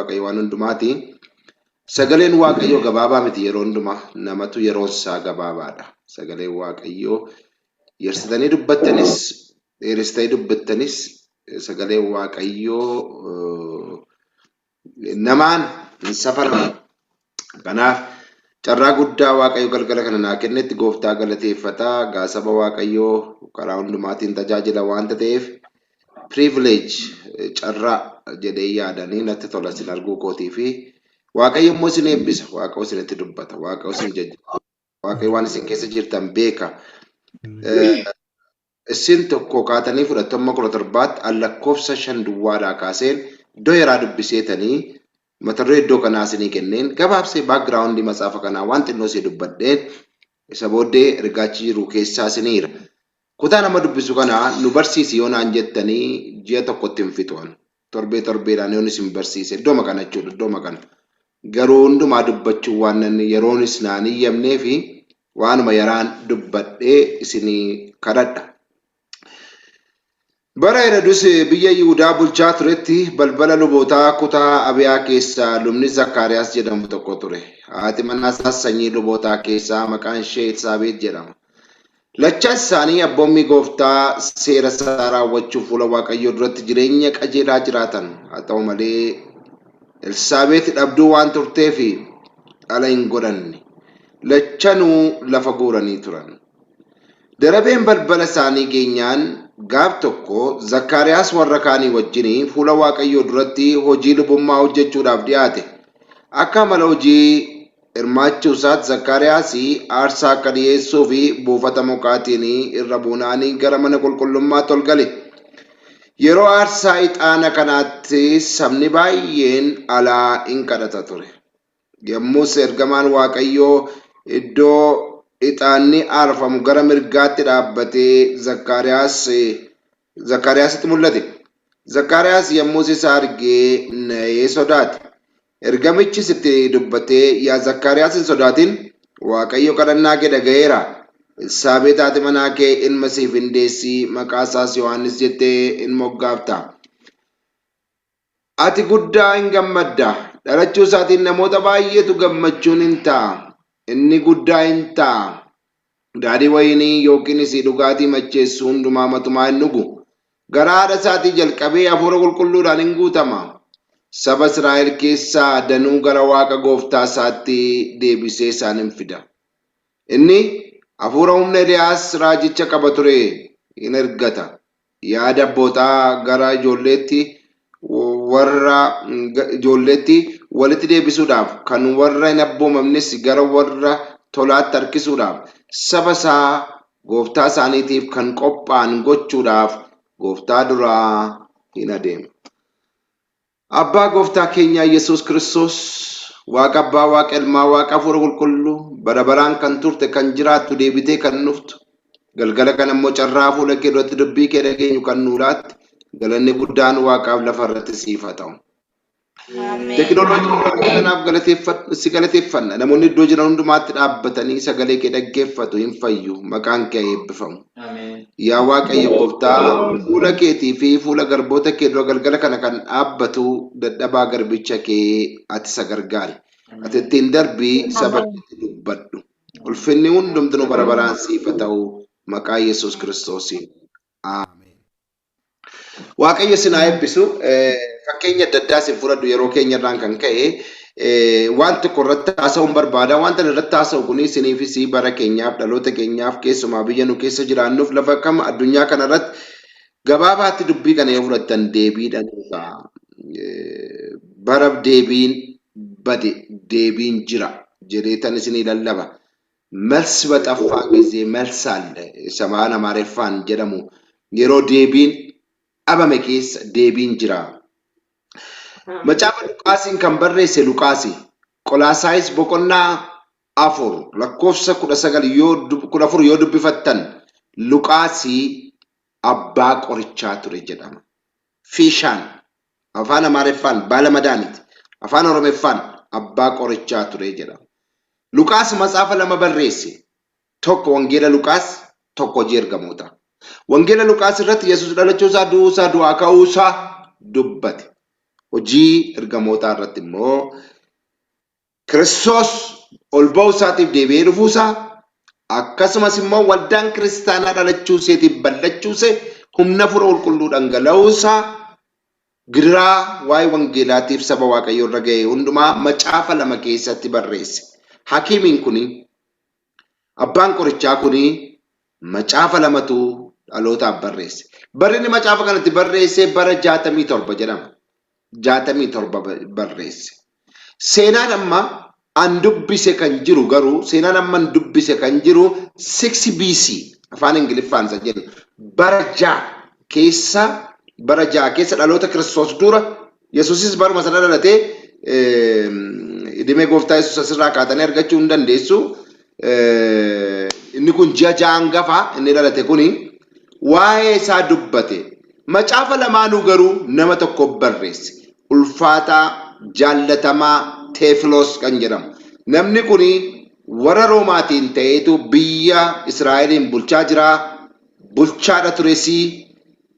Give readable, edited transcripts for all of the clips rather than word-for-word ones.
Waaqayyo waan hundumaati. Sagaleen Waaqayyoo gabaabaa miti yeroo hundumaa namatu yeroon isaa gabaabaadha. Sagaleen Waaqayyoo yersitanii dubbattanis dheeressitanii dubbattanis sagaleen Waaqayyoo namaan hin safaramu. Kanaaf carraa guddaa Waaqayyo galgala kana naa kennetti gooftaa galateeffataa gaasaba Waaqayyoo karaa hundumaatiin tajaajila waanta ta'eef privilege carraa jedhee yaadanii natti tola isin arguu kootii fi Waaqayyo immoo isin eebbisa. Waaqayyo isinitti dubbata. Waaqayyo isin jajjabeessa. Waaqayyo waan isin keessa jirtan beeka. Isin tokko kaatanii fudhattu amma 17tti al lakkoofsa 5 duwwaadhaa kaaseen iddoo yaraa dubbiseetanii mata duree iddoo kanaa isinii kenneen gabaabsee background matsaafa kanaa waan xinnoo isii dubbadheen isa booddee ergaachi jiru keessaa isiniira. Kutaa nama dubbisu kana nu barsiisi yoo naan jettanii ji'a tokkotti hin fixu an. Torbee torbeedhaan yoon isin barsiise iddooma kana jechuudha iddooma kana. Garuu hundumaa dubbachuu waan nan yeroonis naan iyyamnee fi waanuma yaraan dubbadhee isinii kadhadha. Bara Herodus biyya Yihudaa bulchaa turetti balbala lubootaa kutaa Abiyaa keessa lubni Zakkaariyaas jedhamu tokko ture. Haati manaa isaas sanyii lubootaa keessaa maqaan ishee Elsaabeet jedhama. Lachan isaanii abboommii Gooftaa seera isaa raawwachuuf fuula Waaqayyoo duratti jireenya qajeelaa jiraatan. Haa ta'u malee, Elsaabeet dhabduu waan turteef dhala hin godhanne. Lachanuu lafa guuranii turan. Darabeen balbala isaanii geenyaan gaaf tokko Zakkaariyaas warra kaanii wajjin fuula Waaqayyoo duratti hojii lubummaa hojjechuudhaaf dhi'aate. Akka amala hojii Hirmaachuu isaat Zakkaariyaas aarsaa akka dhi'eessuuf buufata mukaatiin irra buunaan gara mana qulqullummaatti ol gale. Yeroo aarsaa ixaana kanaatti sabni baay'een alaa in kadhata ture. Yommus ergamaan Waaqayyoo iddoo ixaanni aarfamu gara mirgaatti dhaabbatee Zakkaariyaasitti mul'ate. Zakkaariyaas yommus isa argee na'ee sodaate. Ergamichis itti dubbatee, Yaa Zakkaariyaas hin sodaatin, Waaqayyo kadhannaa kee dhaga'eera. Elsaabeet haati manaa kee ilma siif in deessi, maqaa isaas Yohaannis jettee in moggaafta. Ati guddaa in gammadda, dhalachuu isaatiin namoota baay'eetu gammachuun in ta'a. Inni guddaa in ta'a, daadhii wayinii yookiinis dhugaatii macheessu hundumaa matumaa hin dhugu. Garaa haadha isaatii jalqabee hafuura qulqulluudhaan in guutama. Saba Israa'el keessaa danuu gara Waaqa gooftaa isaatti deebisee isaan in fida. Inni hafuura humna Eliyaas raajicha qaba ture in ergata. Yaada abbootaa gara ijoolleetti warra ijoolleetti walitti deebisuudhaaf, kan warra hin abboomamnes gara warra tolaatti harkisuudhaaf, saba isaa gooftaa isaaniitiif kan qophaa'an gochuudhaaf gooftaa duraa hin adeema. Abbaa gooftaa keenyaa Yesuus Kiristoos, Waaqa Abbaa, Waaqa Ilmaa, Waaqa Hafuura Qulqulluu, bara baraan kan turte, kan jiraattu, deebitee kan dhuftu, galgala kana immoo carraa fuula kee duratti dubbii kee dhageenyu kan nuu laatte, galanni guddaan Waaqaaf lafa irratti siif haa ta'u. Ameen. Teekinooloojii kanaaf si galateeffanna. Namoonni iddoo jiran hundumaatti dhaabbatanii sagalee kee dhaggeeffatu hin fayyu. Maqaan kee haa eebbifamu. Ameen. Yaa Waaqayyo gooftaa, fuula keetii fi fuula garboota kee dura galgala kana kan dhaabbatu dadhabaa garbicha kee ati isa gargaari. Ati ittiin darbii saba keetti dubbadhu. Ulfinni hundumtinuu bara baraan siif haa ta'u. Maqaa Yesuus Kiristoosiin. Ameen. Waaqayyo isin haa eebbisu. Fakkeenya adda addaa isin fudhadhu yeroo keenya irraan kan ka'e waan tokko irratti haasa'uun barbaada. Wanta ani irratti haasa'u kun isiniifis bara keenyaaf, dhaloota keenyaaf, keessumaa biyya nu keessa jiraannuuf lafa kam addunyaa kana irratti gabaabaatti dubbii kana yoo fudhattan deebiidhaan ta'a. Bara deebiin bade deebiin jira jedhee tan isinii lallaba. መልስ በጠፋ ጊዜ መልስ አለ isa afaan Amaariffaan jedhamu yeroo deebiin dhabame keessa deebiin jira. Macaafa Luqaasiin kan barreesse Luqaasi. Qolaasaayis boqonnaa 4 lakkoofsa 19 yoo 14 yoo dubbifattan Luqaasii abbaa qorichaa ture jedhama. Fiishaan afaan Amaariffaan baala madaaniti. Afaan Oromeeffaan abbaa qorichaa ture jedhama. Luqaas matsaafa lama barreesse. Tokko Wangeela Luqaas, tokko Hojii Ergamootaa. Wangeela Luqaas irratti Yesuus dhalachuu isaa, du'uu isaa, du'aa ka'uu isaa dubbate. Hojii ergamootaa irratti immoo Kiristoos ol ba'uu isaatiif deebi'ee dhufuu isaa akkasumas immoo waldaan kiristaanaa dhalachuu isheetiif bal'achuu ishee humna hafuura qulqulluu dhangala'uu isaa gidiraa waa'ee wangeelaatiif saba Waaqayyoo irra ga'e hundumaa macaafa lama keessatti barreesse. Hakiimiin kuni abbaan qorichaa kuni macaafa lamatu dhalootaaf barreesse. Barri inni macaafa kanatti barreesse bara 67 jedhama. 67 barreesse. Seenaan amma an dubbise kan jiru garuu seenaan amma an dubbise kan jiru 6 BC afaan Ingiliffaan isa jennu bara 6 keessa bara 6 keessa dhaloota Kiristoos dura Yesuusis baruma sana dhalatee idimee gooftaa Yesuus asirraa kaatanii argachuu hin dandeessu. Inni kun ji'a ja'a hangafa inni dhalate kuni waa'ee isaa dubbate. Macaafa lamaanuu garuu nama tokko barreesse. Ulfaataa jaallatamaa Teefiloos kan jedhamu. Namni kun warra Roomaatiin ta'eetu biyya Israa'eliin bulchaa jira. Bulchaadha turesii.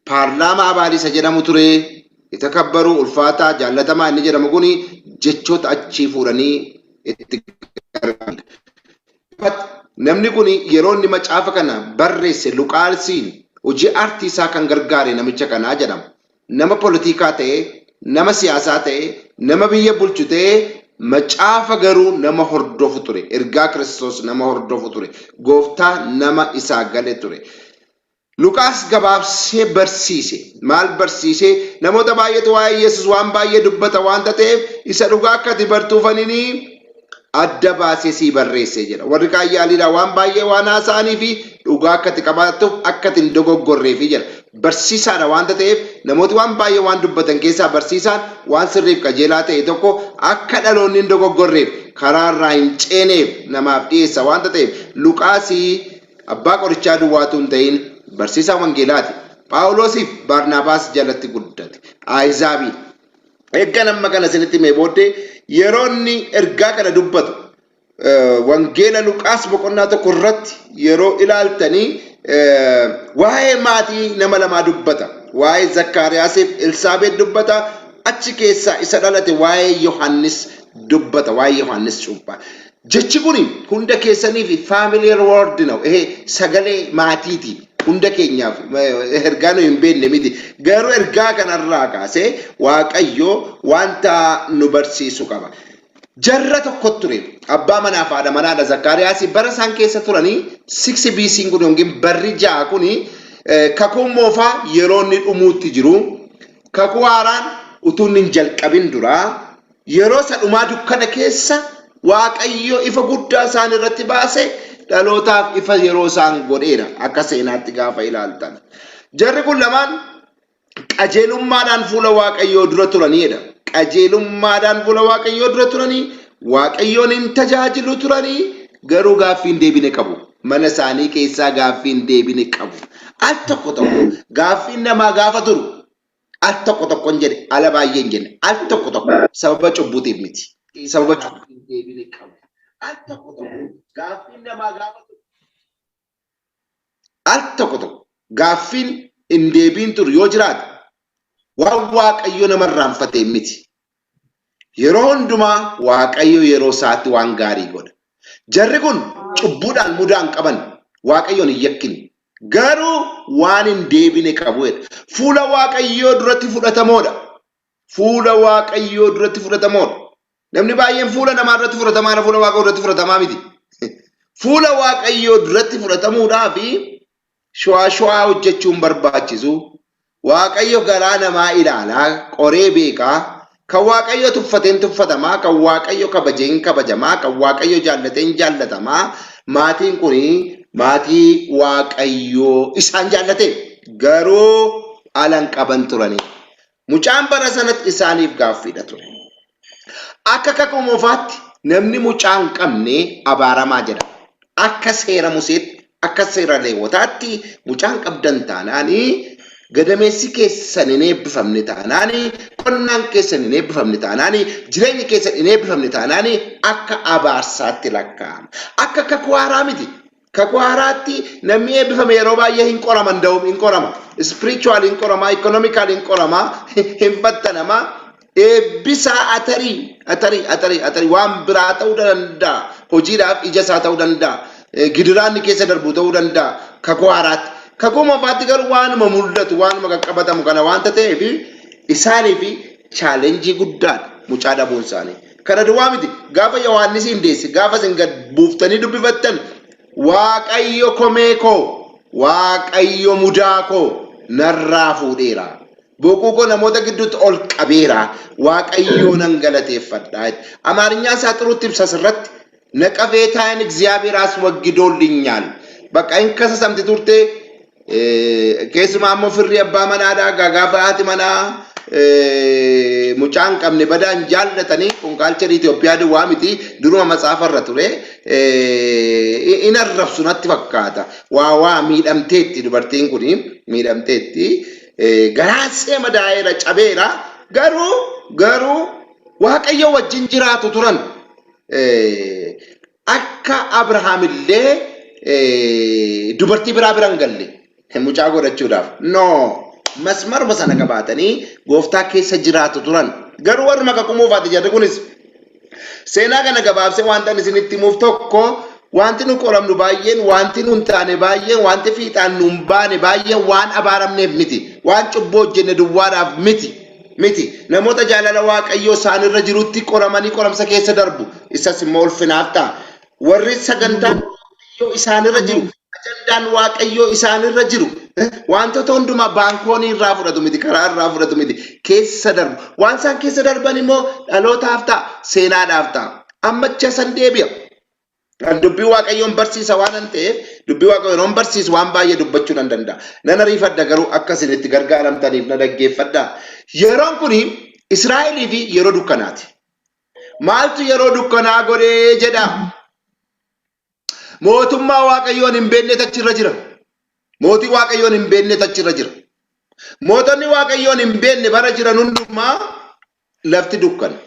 Paarlaamaa Abaalii isa jedhamu ture. Itakabbaru ulfaataa jaallatamaa inni jedhamu kun jechoota achii fuudhanii itti gargaaramudha. Namni kun yeroo inni macaafa kana barreesse Luqaasiin hojii aartii isaa kan gargaare namicha kanaa jedhama. Nama politikaa ta'e, nama siyaasaa ta'e, nama biyya bulchu ta'e macaafa garuu nama hordofu ture. Ergaa Kiristoos nama hordofu ture. Gooftaa nama isaa gale ture. Luqaas gabaabsee barsiise. Maal barsiise? Namoota baay'eetu waa'ee Yesus waan baay'ee dubbata waanta ta'eef isa dhugaa akka ati bartuufanini adda baasee sii barreesse jedha. Warri kaan yaaliidhaan waan baay'ee waan haasa'anii fi dhugaa akka ati qabaattuuf akka ati hin dogoggorreefi jedha. Barsiisaadha waanta ta'eef namooti waan baay'ee waan dubbatan keessaa barsiisaan waan sirriif qajeelaa ta'e tokko akka dhaloonni hin dogoggorreef karaa irraa hin ceeneef namaaf dhiyeessa waanta ta'eef Luqaasii abbaa qorichaa duwwaatu hin ta'in barsiisaa wangeelaati. Phaawulosiif Baarnaabaas jalatti guddate. Ahizaabiidha. Ergan amma kana isinitti himee booddee yeroo inni ergaa kana dubbatu wangeela Luqaas boqonnaa 1 irratti yeroo ilaaltanii waa'ee maatii nama lamaa dubbata. Waa'ee Zakkaariyaasiif Elsaabeet dubbata. Achi keessaa isa dhalate waa'ee Yohaannis dubbata. Waa'ee Yohaannis cuuphaa. Jechi kun hunda keessaniif familiar word ነው. Ehe sagalee maatiiti. Hunda keenyaaf ergaa nu hin beekne miti. Garuu ergaa kanarraa kaasee Waaqayyo wanta nu barsiisu qaba. Jarra tokko ture. Abbaa manaa fi haadha manaadha. Zakkaariyaas bara isaan keessa turanii 6 BC kun yookiin barri 6 kun kakuun moofaa yeroo inni dhumuutti jiru. Kakuu haaraan utuu inni hin jalqabin duraa Yeroo isa dhumaa dukkana keessa Waaqayyo ifa guddaa isaan irratti baase dhalootaaf ifa yeroo isaan godheera akka seenaatti gaafa ilaaltan. Jarri kun lamaan qajeelummaadhaan fuula Waaqayyoo dura turaniidha. Qajeelummaadhaan fuula Waaqayyoo dura turanii Waaqayyoon hin tajaajilu turanii garuu gaaffii hin deebine qabu. Mana isaanii keessaa gaaffii hin deebine qabu. Al tokko tokko gaaffiin namaa gaafa turu Al tokko tokko hin jedhe, ala baay'ee hin jenne. Al tokko tokko sababa cubbuutiif miti. Sababa cubbuutiif deebine qabu. Al tokko tokko gaaffiin namaa gaafatu. Al tokko tokko gaaffiin hin deebiin turu yoo jiraate waan Waaqayyo nama irraanfateen miti. Yeroo hundumaa Waaqayyo yeroo isaatti waan gaarii godha. Jarri kun cubbuudhaan mudaa hin qaban. Waaqayyoon hin yakkine. Garuu waan hin deebine qabu jedha. Fuula Waaqayyoo duratti fudhatamoodha. Fuula Waaqayyoo duratti fudhatamoodha. Namni baay'een fuula namaa duratti fudhatamaadha, fuula Waaqayyoo duratti fudhatamaa miti. Fuula Waaqayyoo duratti fudhatamuudhaaf shuwaa shuwaa hojjechuun barbaachisu. Waaqayyo garaa namaa ilaalaa, qoree beekaa. Kan Waaqayyo tuffateen tuffatamaa, kan Waaqayyo kabajeen kabajamaa, kan Waaqayyo jaallateen jaallatamaa. Maatiin kun maatii Waaqayyoo isaan jaallate garuu ala hin qaban turanii. Mucaan bara sanatti isaaniif gaaffiidha ture. Akka kakuu moofaatti namni mucaa hin qabne abaaramaa jedhama. Akka seera Museetti, akka seera Leewwotaatti mucaa hin qabdan taanaanii gadameessi keessan hin eebbifamne taanaanii qonnaan keessan hin eebbifamne taanaanii jireenyi keessan hin eebbifamne taanaanii akka abaarsaatti lakkaa'ama. Akka kakuu haaraa miti. Kakuu haaraatti namni eebbifame yeroo baay'ee hin qoraman da'um hin qorama. Spiritual hin qorama, economical hin qorama, hin fattanama. Eebbisaa atarii atarii atarii atarii waan biraa ta'uu danda'a. Hojiidhaaf ija isaa ta'uu danda'a. Gidiraan inni keessa darbu ta'uu danda'a. Kakuu haaraatti. Kakuu moofaatti garuu waanuma mul'atu waanuma qaqqabatamu kana waanta ta'eef isaaniif chaalenjii guddaadha mucaa dhabuun isaanii. Kana duwwaa miti gaafa Yohaannisiin deesse gaafa isin gad buuftanii dubbifattan Waaqayyo komee koo Waaqayyo mudaa koo narraa fuudheera. Boquu koo namoota gidduutti ol qabeera. Waaqayyoo nan galateeffadha. Amaarinyaan isaa xuruutti ibsa asirratti. ነቀፌታዬን እግዚአብሔር አስወግዶልኛል. Bakka hin kasasamti turte keessumaa immoo firri abbaa manaadhaa gaafa haati manaa mucaa hin qabne badaan jaallatanii kun culture Itoophiyaa duwwaa miti duruma matsaafarra ture in arrabsu natti fakkaata. Waa waa miidhamteetti dubartiin kun miidhamteetti garaan see madaa'eera cabeera garuu garuu Waaqayyo wajjin jiraatu turan. Akka Abrahaam illee dubartii biraa bira hin galle mucaa godhachuudhaaf. No, masmaruma sana qabaatanii gooftaa keessa jiraatu turan. Garuu warri kakuu moofaati jarri kunis. Seenaa kana gabaabsee wanta ani isinitti himuuf tokko wanti nu qoramnu baay'een wanti nu hin taane baay'een wanti fiixaan nu hin baane baay'een waan abaaramneef miti. Waan cubbuu hojjenne duwwaadhaaf miti. Miti. Namoota jaalala Waaqayyoo isaanirra jirutti qoramanii qoramsa keessa darbu. Isas immoo ulfinaaf ta'a. Warri sagantaan Waaqayyoo isaanirra jiru, ajandaan Waaqayyoo isaanirra jiru, wantoota hundumaa baankoonii irraa fudhatu miti, karaa irraa fudhatu miti, keessa darbu. Waan isaan keessa darban immoo dhalootaaf ta'a, seenaadhaaf ta'a. Amma san deebi'a. Kan dubbii Waaqayyoon barsiisa waan ta'eef dubbii Waaqayyoon yeroon barsiisu waan baay'ee dubbachuu nan danda'a. Nan ariifadha garuu akka isin itti gargaaramtaniif na dhaggeeffadha. Yeroon kuni Israa'elii fi yeroo dukkanaati. Maaltu yeroo dukkanaa godhee jedha? Mootummaa Waaqayyoon hin beekne achirra jira. Mootii Waaqayyoon hin beekne achirra jira. Mootonni Waaqayyoon hin beekne bara jiran hundumaa lafti dukkana.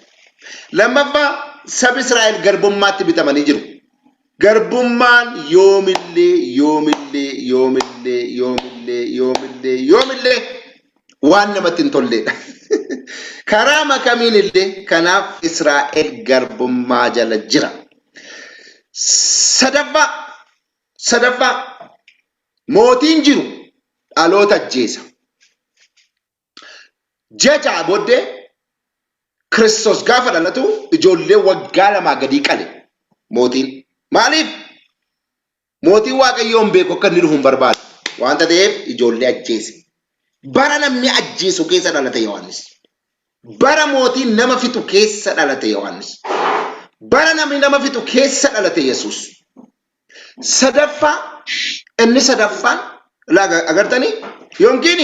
Lammaffaa sabi Israa'el garbummaatti bitamanii jiru. Garbummaan yoomillee yoomillee yoomillee yoomillee yoomillee yoomillee waan namatti hin tolledha. Karaa makamiin illee kanaaf Israa'el garbummaa jala jira. Sadaffaa sadaffaa mootiin jiru dhaloota ajjeesa. Ji'a 6 booddee Kiristoos gaafa dhalatu ijoollee waggaa 2 gadii qale mootiin. Maaliif? Mootiin Waaqayyoon beeku akka inni dhufu hin barbaadu. Waanta ta'eef ijoollee ajjeese. Bara namni ajjeesu keessa dhalate Yohaannis. Bara mootiin nama fixu keessa dhalate Yohaannis. Bara namni nama fixu keessa dhalate Yesuus. Sadaffaa inni sadaffaan laaga agartanii yookiin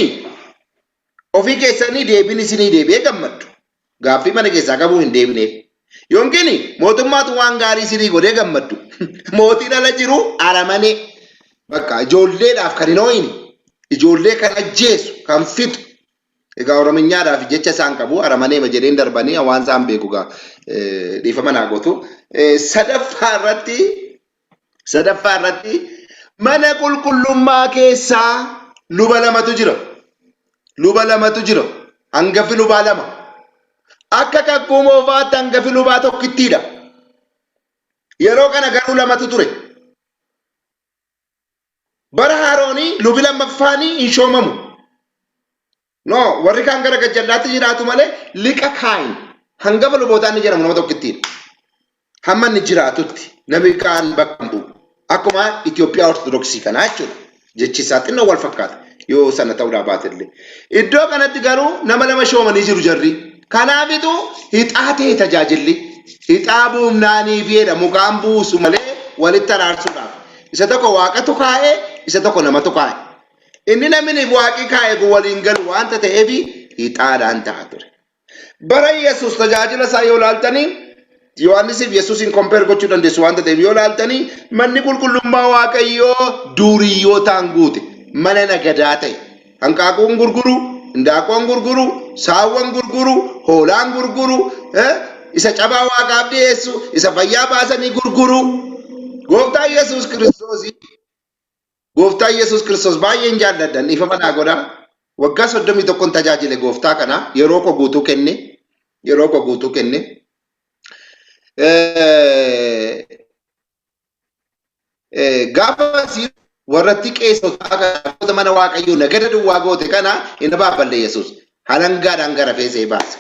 ofii keessanii deebiin isinii deebi'ee gammaddu. Gaaffii mana keessaa qabuu hin deebineef. Yookiin mootummaatu waan gaarii isinii godhee gammaddu. Mootiin ala jiru aramanee. Bakka ijoolleedhaaf kan hin hoo'ine, ijoollee kan ajjeesu, kan fixu. Egaa Orominyaadhaaf jecha isaan qabu aramaneema jedheen darbanii waan isaan beeku gaa dhiifama naa gootu. Sadaffaa irratti sadaffaa irratti mana qulqullummaa keessaa luba lamatu jira. Luba lamatu jira. Hangafi lubaa lama. Akka kakuu moofaatti hangafi lubaa tokkittiidha. Yeroo kana garuu lamatu ture. Bara Haaroonii lubi lammaffaanii hin shoomamu. No, warri kaan gara gajjallaatti jiraatu malee liqa kaayin hangafa lubootaa inni jedhamu nama tokkittiidha. Hamma inni jiraatutti namni kaan bakka hin bu'u. Akkuma Itoophiyaa Ortodoksii kanaa jechuudha. Jechi isaa xinnoo wal fakkaata yoo sana ta'uudhaa baate illee. Iddoo kanatti garuu nama lama shoomanii jiru jarri. Kanaafitu hixaa ta'e tajaajilli. Hixaa buufnaanii fi jedha mukaan buusu malee walitti araarsuudhaaf. Isa tokko waaqatu kaa'e, isa tokko namatu kaa'e. Inni namni waaqi kaa'e kun waliin galu waanta ta'eef hixaadhaan ta'a ture. Bara Yesuus tajaajila isaa yoo ilaaltanii Yohaannisiif Yesuusiin compare gochuu dandeessu waanta ta'eef yoo ilaaltanii manni qulqullummaa Waaqayyoo duuriyyootaan guute mana nagadaa ta'e. Hanqaaquun gurguru, indaaqoon gurguru, saawwan gurguru, hoolaan gurguru, isa cabaa Waaqaaf dhiyeessu, isa fayyaa baasanii gurguru. Gooftaan Yesuus Kiristoos Gooftaa Yesuus Kiristoos baay'een jaalladha. Dhiifama naa godhaa. Waggaa 31 tajaajile gooftaa kana yeroo koo guutuu kenne. Yeroo koo guutuu kenne. Gaafa si warratti qeessotaa kana mana Waaqayyoo nagada duwwaa goote kana hin baabballe Yesuus. Halangaadhaan gara feesee baase.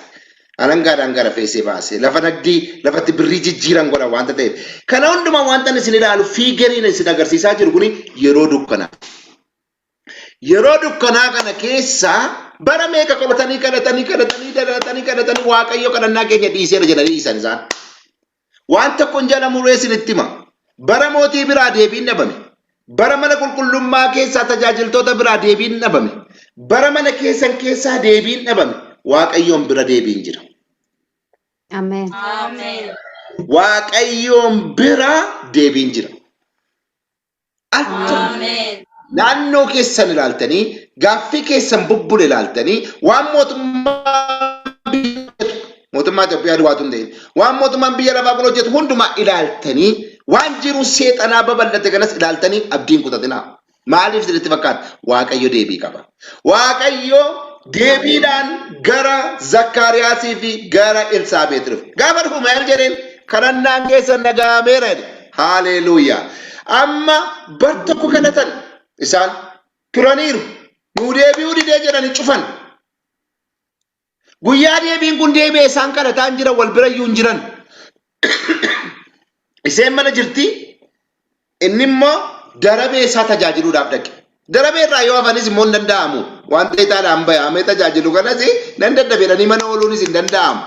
Halangaadhaan gara feesee baase. Lafa nagdii lafatti birrii jijjiiran godha waanta ta'eef. Kana hundumaa wanta isin ilaalu fiigeriin isin agarsiisaa jiru kuni yeroo dukkanaa. Yeroo dukkanaa kana keessa bara meeqa qoratanii kadhatanii kadhatanii kadhatanii kadhatanii Waaqayyo kadhannaa keenya dhiiseera jedhanii dhiisan isaan. Waan tokko hin jala muree isinitti hima. Bara mootii biraa deebiin dhabame. Bara mana qulqullummaa keessaa tajaajiltoota biraa deebiin dhabame. Bara mana keessan keessaa deebiin dhabame. Waaqayyoon bira deebiin jira. Ameen. Ameen. Waaqayyoon bira deebiin jira. Al tokko Ameen. naannoo keessan ilaaltanii gaaffii keessan bubbule ilaaltanii waan mootummaa biyya hojjetu mootummaa Itoophiyaa duwwaatu hin ta'in waan mootummaan biyya lafaa kun hojjetu hundumaa ilaaltanii waan jiru seexanaa babal'ate kanas ilaaltanii abdiin kutatinaa. Maaliif isinitti fakkaata? Waaqayyo deebii qaba. Waaqayyo deebiidhaan gara Zakkaariyaasii fi gara Elsaabeet dhufe. Gaafa dhufu maal jedheen? Kadhannaan keessan dhaga'ameera jedhe. Haaleluuyaa. Amma bar tokko kadhatan isaan turaniiru. Nuu deebi'uu didee jedhanii cufan. Guyyaa deebiin kun deebi'e isaan kadhataa hin jiran wal bira iyyuu hin jiran. Isheen mana jirti inni immoo darabee isaa tajaajiluudhaaf dhaqe. Darabee irraa yoo hafanis immoo hin danda'amu. Waan ta'eetaadhaan bayaamee tajaajilu kanas nan dadhabeedhanii mana ooluunis hin danda'amu.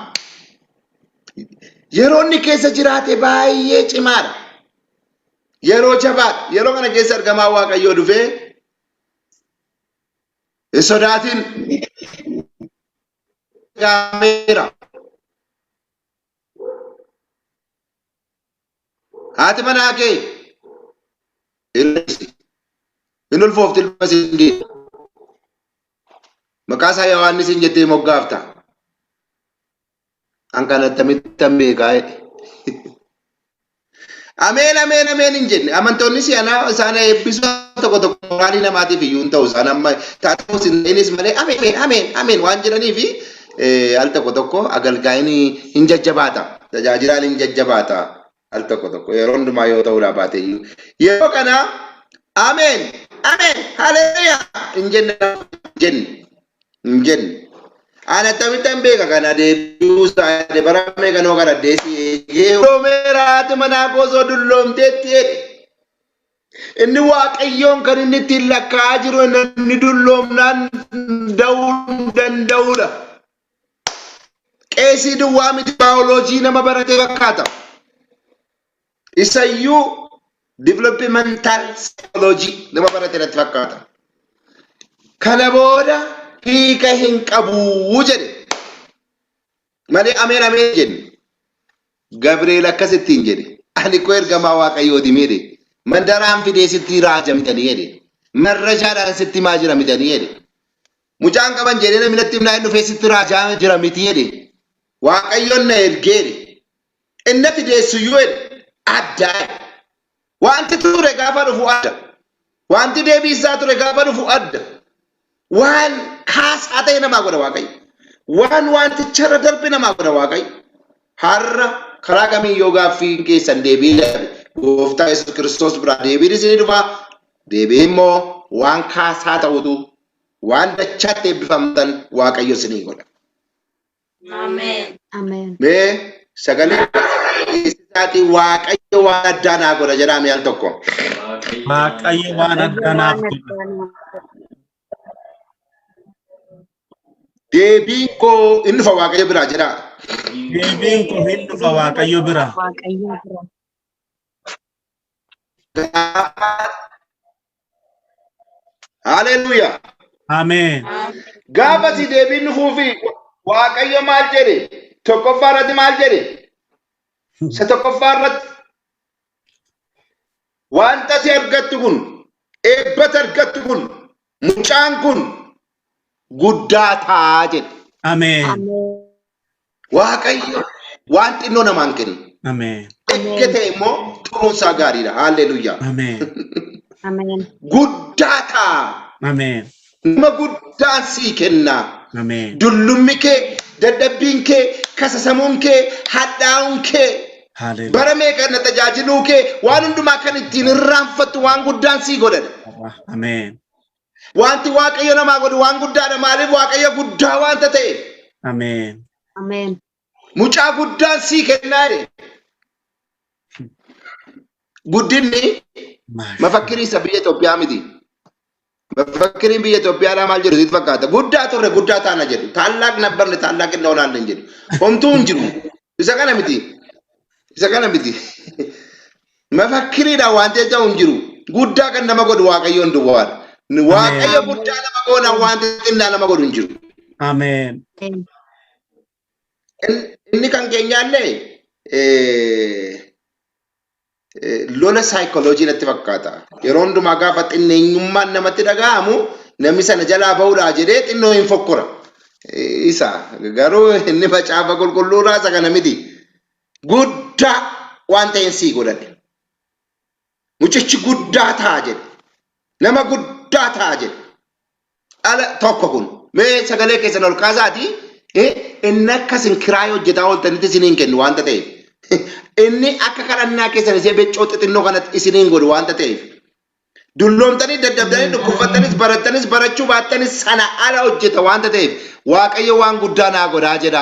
Yeroo inni keessa jiraate baay'ee cimaadha. Yeroo jabaadha. Yeroo kana keessa ergamaa Waaqayyoo dhufee hin sodaatin gaameera. Haati manaa kee hin ulfoofti ilma siin geessu. Maqaa isaa Yohaannis hin jettee moggaafta. An kan akkamittan beekaa jedhe. Ameen ameen ameen hin jenne. Amantoonni si'anaa isaan eebbisuu tokko tokko moraalii namaatiif iyyuu hin ta'u. Isaan amma taatuus hin ta'inis malee ameen ameen ameen waan jedhaniif al tokko tokko agalgaayin hin jajjabaata. Tajaajilaan hin jajjabaata. Al tokko tokko yeroo hundumaa yoo ta'uudhaa baate iyyuu. Yeroo kana ameen ameen haleluyaa hin jenne hin jenne hin jenne. Ani akkamittan beeka kana deebi'uu isaa jedhe bara meeqanoo kana deessi eegee duloomeera haati manaa koo osoo dulloomteetti jedhe. Inni Waaqayyoon kan inni ittiin lakkaa'aa jiru namni dulloomnaan da'uu hin danda'udha. Qeesii duwwaa miti baayoloojii nama baratee fakkaata. Isayyuu developmental psychology nama barate natti fakkaata. Kana booda hiika hin qabu jedhe. Malee ameen ameen jenne. Gabri'eel akkasittiin jedhe. Ani koo ergamaa Waaqayyooti jedhe. Mandaraan fidee sitti raajamtanii jedhe. Marrashaadhaan sitti himaa jira mitanii jedhe. Mucaan qaban jedhee namni natti himnaa hin dhufee sitti raajaa jira miti jedhe. Waaqayyoon na ergee jedhe. Inni ati deessuyyuu jedhe adda jedhe. Wanti ture gaafa dhufu adda. Wanti deebii isaa ture gaafa dhufu adda. Waan kaasaa ta'e namaa godha Waaqayyo. Waan wanticharra darbe namaa godha Waaqayyo. Har'a karaa kamiin yoo gaaffiin keessan deebii dhabe gooftaa Yesuus Kiristoos biraa deebiin isinii dhufa. Deebii immoo waan kaasaa ta'utu waan dachaatti eebbifamtan Waaqayyo isinii godha. Ameen. Ameen. Mee sagalee isaatii Waaqayyo waan addaa naa godha jedhaa mee al tokko. Waaqayyo waan addaa naaf godha. Deebiin koo hin dhufa Waaqayyo biraa jedhaa. Deebiin koo hin dhufa Waaqayyo biraa. Waaqayyo bira. Haleluuyaa. Ameen. Gaafa si deebiin dhufuufi Waaqayyo maal jedhe? Tokkoffaa irratti maal jedhe? Isa tokkoffaa irratti wanta si argattu kun eebbata argattu kun mucaan kun guddaa ta'a jedhe. Ameen. Ameen. Waaqayyo waan xinnoo namaan kennu. Ameen. Erga ta'e immoo turuun isaa gaariidha. Haalleluuyaa. Ameen. Ameen. Guddaa ta'a. Ameen. Nama guddaan sii kenna. Ameen. Dullummi kee, dadhabbiin kee, kasasamuun kee, hadhaa'uun kee, Hallelujah. bara meeqa na tajaajiluu kee, waan hundumaa kan ittiin irraanfattu waan guddaan sii godhadha. Ameen. Wanti Waaqayyo namaa godhu waan guddaadha. Maaliif? Waaqayyo guddaa waanta ta'eef. Ameen. Ameen. Mucaa guddaan sii kennaa jedhe. Guddinni mafakkirii isa biyya Itoophiyaa miti. Mafakkiriin biyya Itoophiyaadhaa maal jedhu sitti fakkaata? Guddaa turre, guddaa taana jedhu. ታላቅ ነበርን፣ ታላቅ እንሆናለን jedhu. Homtuu hin jiru. Isa kana miti. Isa kana miti. Mafakkiriidhaan wanti ta'u hin jiru. Guddaa kan nama godhu Waaqayyoon duwwaadha. Waaqayyo guddaa nama goona, wanti xinnaa nama godhu hin jiru. Ameen. Inni kan keenyaallee lola saayikooloojii natti fakkaata. Yeroo hundumaa gaafa xinneenyummaan namatti dhaga'amu, namni sana jalaa bahuudhaa jedhee xinnoo hin fokkora. Isa garuu inni macaafa qulqulluurraa isa kana miti. Guddaa waan ta'een sii godhadhe. Mucichi guddaa ta'a jedhe. Nama guddaa ta'a jedhe. Ala tokko kun mee sagalee keessan ol kaasaati, inni akkasin kiraayii hojjetaa ooltanitti isiniin kennu waanta ta'eef. Inni akka kadhannaa keessan ishee beccoo xixinnoo kanatti isiniin godhu waanta ta'eef. Dulloomtanii, dadhabdanii, dhukkubfattanis, barattanis, barachuu baattanis, sana ala hojjeta waanta ta'eef, Waaqayyo waan guddaa naa godhaa jedha.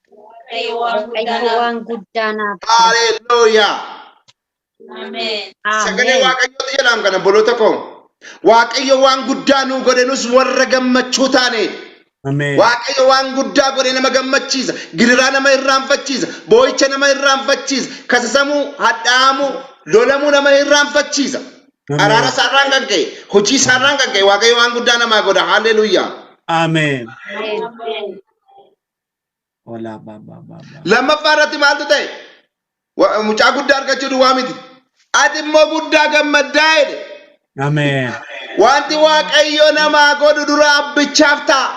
Waaqayyo waan guddaa Waaqayyo naaf waan guddaa naaf godha. Haleluuyaa. Ameen. Sagalee Ameen. Waaqayyooti jedhaam kana, obboloota koo. Waaqayyo waan guddaa nuu godhe, nus warra gammachuu taane. Ameen. Waaqayyo waan guddaa godhe nama gammachiisa. Gidiraa nama irraanfachiisa. Boo'icha nama irraanfachiisa. Kasasamuu, hadhaa'amuu, lolamuu nama irraanfachiisa. Araara isaarraan kan ka'e, hojii isaarraan kan ka'e, Waaqayyo waan guddaa namaa godha. Haleluuyaa. Ameen. Ameen. Ameen. Ola ba ba ba ba. Lammaffaa irratti maaltu ta'e? Mucaa guddaa argachuu duwwaa miti. Ati immoo guddaa gammaddaa jedhe. Ameen. Wanti Waaqayyo namaa godhu dura abbichaaf ta'a.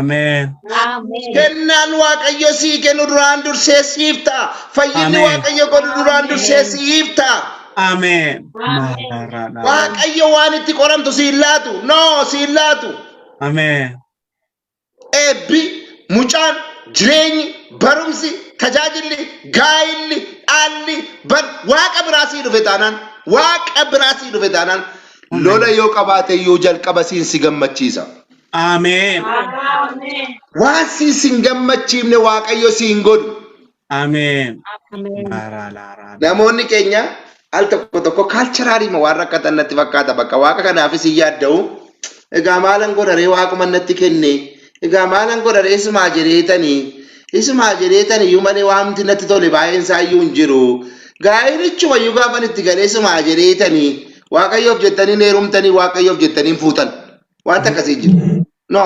Ameen. Ameen. Kennaan Waaqayyo sii kennu duraan dursee siif ta'a. Fayyinni Ameen. Waaqayyo godhu duraan dursee siif ta'a. Ameen. Ameen. Maaraadha. Waaqayyo waan itti qoramtu siin laatu. No, siin laatu. Ameen. Eebbi, mucaan, jireenyi, barumsi, tajaajilli, gaa'illi, dhaalli, bar Waaqa biraa sii dhufe taanaan, Waaqa biraa sii dhufe taanaan, lola yoo qabaate iyyuu jalqaba siin si gammachiisa. Ameen. Ameen. Waan siin sin gammachiifne Waaqayyo siin godhu. Ameen. Ameen. Maaraadha. Namoonni keenya al tokko tokko culturally waan rakkatan natti fakkaata, bakka Waaqa kanaafis hin yaadda'u. Egaa maalan godharee, Waaquma natti kenne. Egaa maalan godharee, isumaa jedheetanii. Isumaa jedheetanii iyyuu malee waanti natti tole baay'een isaa iyyuu hin jiru. Gaa'ilichuma iyyuu gaafan itti galee isumaa jedheetanii, Waaqayyoof jettanii heerumtanii, Waaqayyoof jettanii fuutan. Wanta akkasii jiru. No.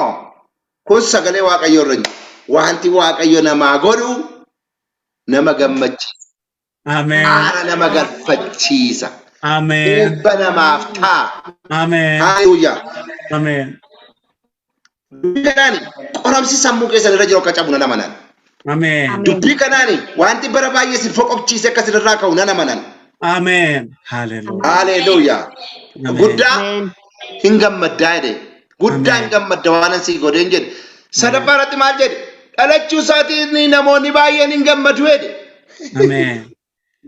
Kun sagalee Waaqayyoo irra hin jiru. Wanti Waaqayyo namaa godhu nama gammachiisa. Ameen. Aara nama galfachiisa. Ameen. Eebba namaaf ta'a. Ameen. Haleluuyaa. Ameen. Dubbii kanaani qoramsi sammuu keessan irra jiru akka cabu nan amanan. Ameen. Ameen. Dubbii kanaani wanti bara baay'ee isin foqoqchiise akka isin ka'u nan amanan. Ameen. Haleluuyaa. Haleluuyaa. Ameen. Guddaa Ameen. hin gammaddaa jedhe. Guddaa hin Ameen. gammadda waan asii godheen jedhe. Sadaffaa irratti maal jedhe? Dhalachuu isaatiin namoonni baay'een hin gammadu jedhe. Ameen.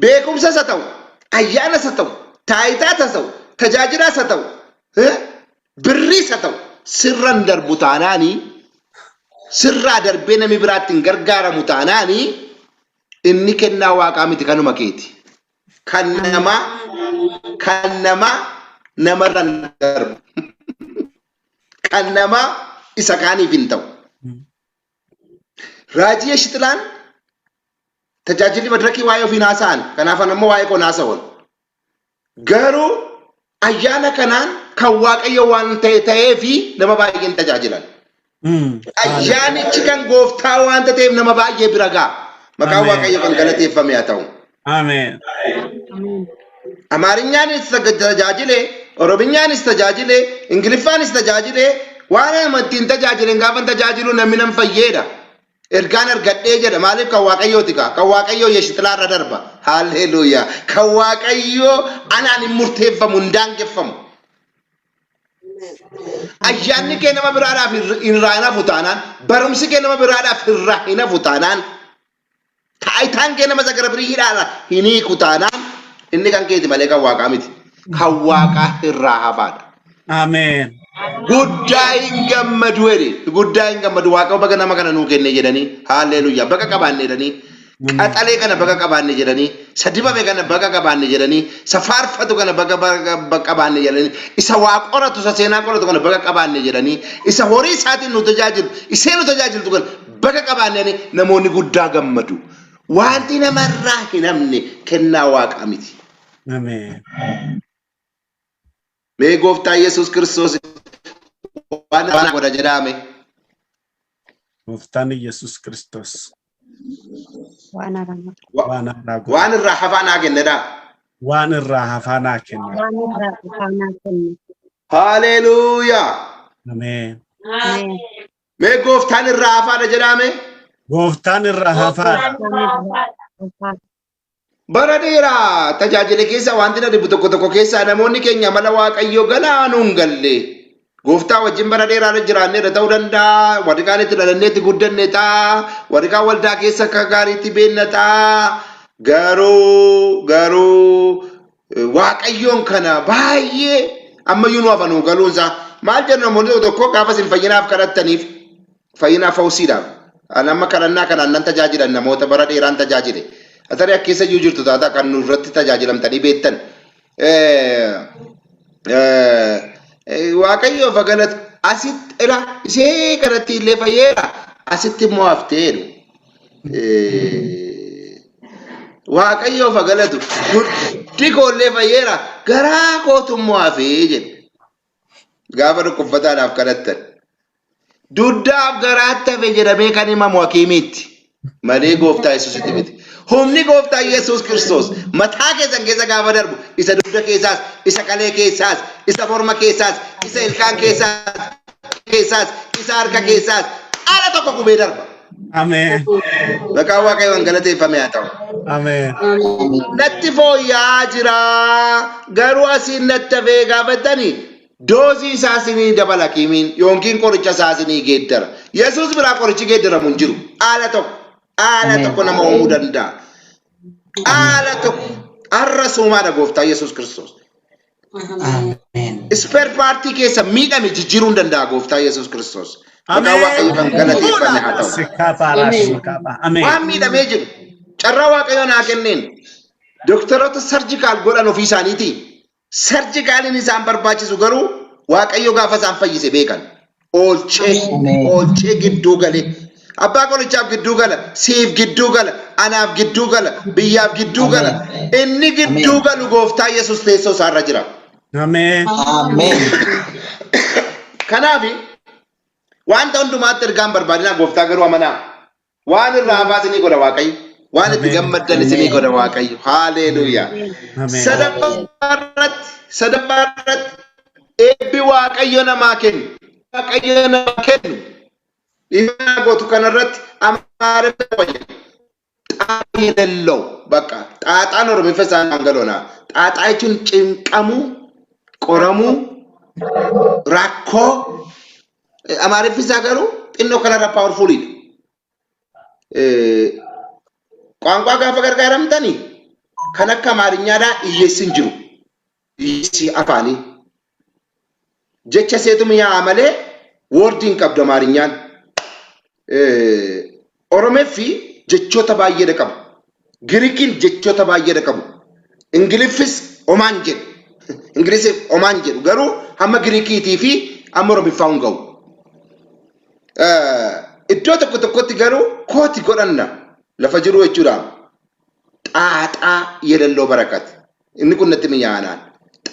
Beekumsas haa ta'u, ayyaanas haa ta'u, taayitaas haa ta'u, tajaajilaas haa ta'u, birriis haa ta'u, sirran darbu taanaanii, sirraa darbee namni biraatti hin gargaaramu taanaanii, inni kennaa Waaqaa miti, kanuma keeti. Kan namaa namarra hin darbu. Kan namaa isa kaaniif hin ta'u. Raajii Yeshixilaan tajaajilli madirakii waa'ee ofiin haasa'an, kanaafan ammoo waa'ee koon haasa'uun. Garuu ayyaana kanaan kan Waaqayyo waan ta'e ta'ee fi nama baay'een tajaajilan. Ayyaanichi kan Gooftaa waanta ta'eef nama baay'ee bira ga'a. Maqaan Ameen. Waaqayyo kan galateeffame haa ta'u. Ameen. Ameen. Amaarinyaanis tajaajile, Orominyaanis tajaajile, Ingiliffaanis tajaajile, waan amantiin tajaajilen gaafa tajaajilu namni nan fayyeedha. Ergaan argadhee jedha. Maaliif? Kan Waaqayyooti kaa. Kan Waaqayyoo Yeshixilaarra darba. Haalleluuyaa. Kan Waaqayyoo anaan hin murteeffamu, hin daangeffamu. Ayyaanni kee nama biraadhaaf irraa hin hafu taanaan, barumsi kee nama biraadhaaf irraa hin hafu taanaan, taayitaan kee nama isa gara biriidhaan hin hiiku taanaan, inni kan keeti malee kan waaqaa miti. Kan waaqaa irraa hafaadha. Ameen. Guddaa hin gammadu jedhe. Guddaa hin gammadu. Waaqa baga nama kana nuu kenne jedhanii. Haalleluuyaa. Baga qabaanne jedhanii. Qaxalee kana baga qabaanne jedhanii. Isa dibame kana baga qabaanne jedhanii. Isa faarfatu kana baga baga qabaanne jedhanii. Isa waa qoratu, isa seenaa qoratu kana baga qabaanne jedhanii. Isa horii isaatiin nu tajaajilu, isee nu tajaajiltu kana baga qabaanne jedhanii namoonni guddaa gammadu. Wanti namarraa hin hafne kennaa waaqaa miti. Ameen. Mee gooftaa Yesuus Kiristoos waan waan godha jedhaame. Gooftaan Yesuus Kiristoos Waan haaraa. waan irraa godha. Waan irraa hafaa naa kennedha. Waan irraa hafaa naa kenna. Waan irraa hafaa naa kenna. Haleluuyaa. Ameen. Ameen. Mee gooftaan irraa hafaadha jedhaame. Gooftaan irraa hafaadha. Waan irraa hafaa. Bara dheeraa tajaajila keessa wanti na dhibu tokko tokko keessaa namoonni keenya amala waaqayyoo ganaa nuun galle. Gooftaa wajjin bara dheeraa jiraanneerra ta'uu danda'a. Warri kaan itti dhalannee itti guddanne ta'a. Warri kaan waldaa keessa akka gaariitti beenna ta'a. Garuu waaqayyoon kana baay'ee ammayyuu nu hafa nuu galuunsaa. Maal jennu namoonni tokko tokko gaafa isin fayyinaaf kadhattaniif fayyinaaf fawsiidhaaf. Ani amma kadhannaa kanaan nan tajaajilan namoota bara dheeraan tajaajile. Atarii akka keessa iyyuu jirtu taata kan nu irratti tajaajilamtanii beektan. Waaqayyoof haa galatu asitti ila ishee kanatti illee fayyeera asitti immoo haftee jedhu. Waaqayyoof haa galatu guddi koollee fayyeera garaa kootu immoo hafee jedhu. Gaafa dhukkubsataadhaaf kadhattan. Dugdaaf garaatti hafe jedhamee kan himamu hakiimiitti malee gooftaa Yesuusitti miti. Humni gooftaa Yesuus Kiristoos mataa keessan keessa gaafa darbu isa dugda keessaas, isa kalee keessaas, isa morma keessaas, isa ilkaan keessaas, isa harka keessaas ala tokko gubee darba. Ameen. Maqaan Waaqayyoon galateeffame haa ta'u. Ameen. Natti fooyya'aa jira garuu asiin natti hafee gaafatanii doozii isaa isinii dabala hakiimiin yookiin qoricha isaa isinii geeddara. Yesuus biraa qorichi geeddaramu hin jiru. Haala tokko haala tokko nama uumuu danda'a. Haala tokko har'a suumaadha gooftaa Yesuus Kiristoos. Ameen. Spare partii keessa miidhame jijjiiruu hin danda'a gooftaa Yesuus Kiristoos. Maqaan Waaqayyo kan galateeffame haa ta'u. Sikaapaaraashikaapaa. Ameen. Waan miidhamee jiru carraa Waaqayyo naa kenneen doktoroota surgical godhan ofii isaaniitii surgicaliin isaan barbaachisu garuu Waaqayyo gaafa isaan fayyise beekan. Oolchee Ameen. oolchee gidduu galee abbaa qorichaaf gidduu gala, siif gidduu gala, anaaf gidduu gala, biyyaaf gidduu gala. Inni gidduu Ameen. galu gooftaa Yesuus teessoo isaarra jira. Ameen. Ameen. Kanaaf wanta hundumaatti ergaan barbaadinaa gooftaa garuu amanaa. Waan irraa hafaa isinii godha Waaqayyo. Waan itti Ameen. gammaddan isinii godha Waaqayyo. Haaleluuyaa. Ameen. Sadaffaa irratti eebbi Waaqayyo namaa kennu. Waaqayyo namaa kennu. Dhiifama gootu kanarratti Amaariffa wayya. ጣጣ የሌለው በቃ ጣጣን Oromiffa isaan angaloona. ጣጣ jechuun cinqamuu, qoramuu, rakkoo. Amaariffi isaa garuu xinnoo kanarra powerfulidha. Qaanqaa gaafa gargaaramtani kan akka Amaarinyaadhaa hiyyeessi hin jiru. Hiyyeessi afaanii. Jecha seetu mi'aa'a malee wordii hin qabdu Amaarinyaan. Oromeffi jechoota baay'eedha qabu. Girikiin jechoota baay'eedha qabu. Ingiliffis omaan jedhu. Ingilisiif omaan jedhu garuu hamma Girikiitii fi hamma Oromiffaa hin ga'u. Iddoo tokko tokkotti garuu kooti godhanna lafa jiru jechuudha. ጣጣ የሌለው በረከት inni kun natti mi'aanaan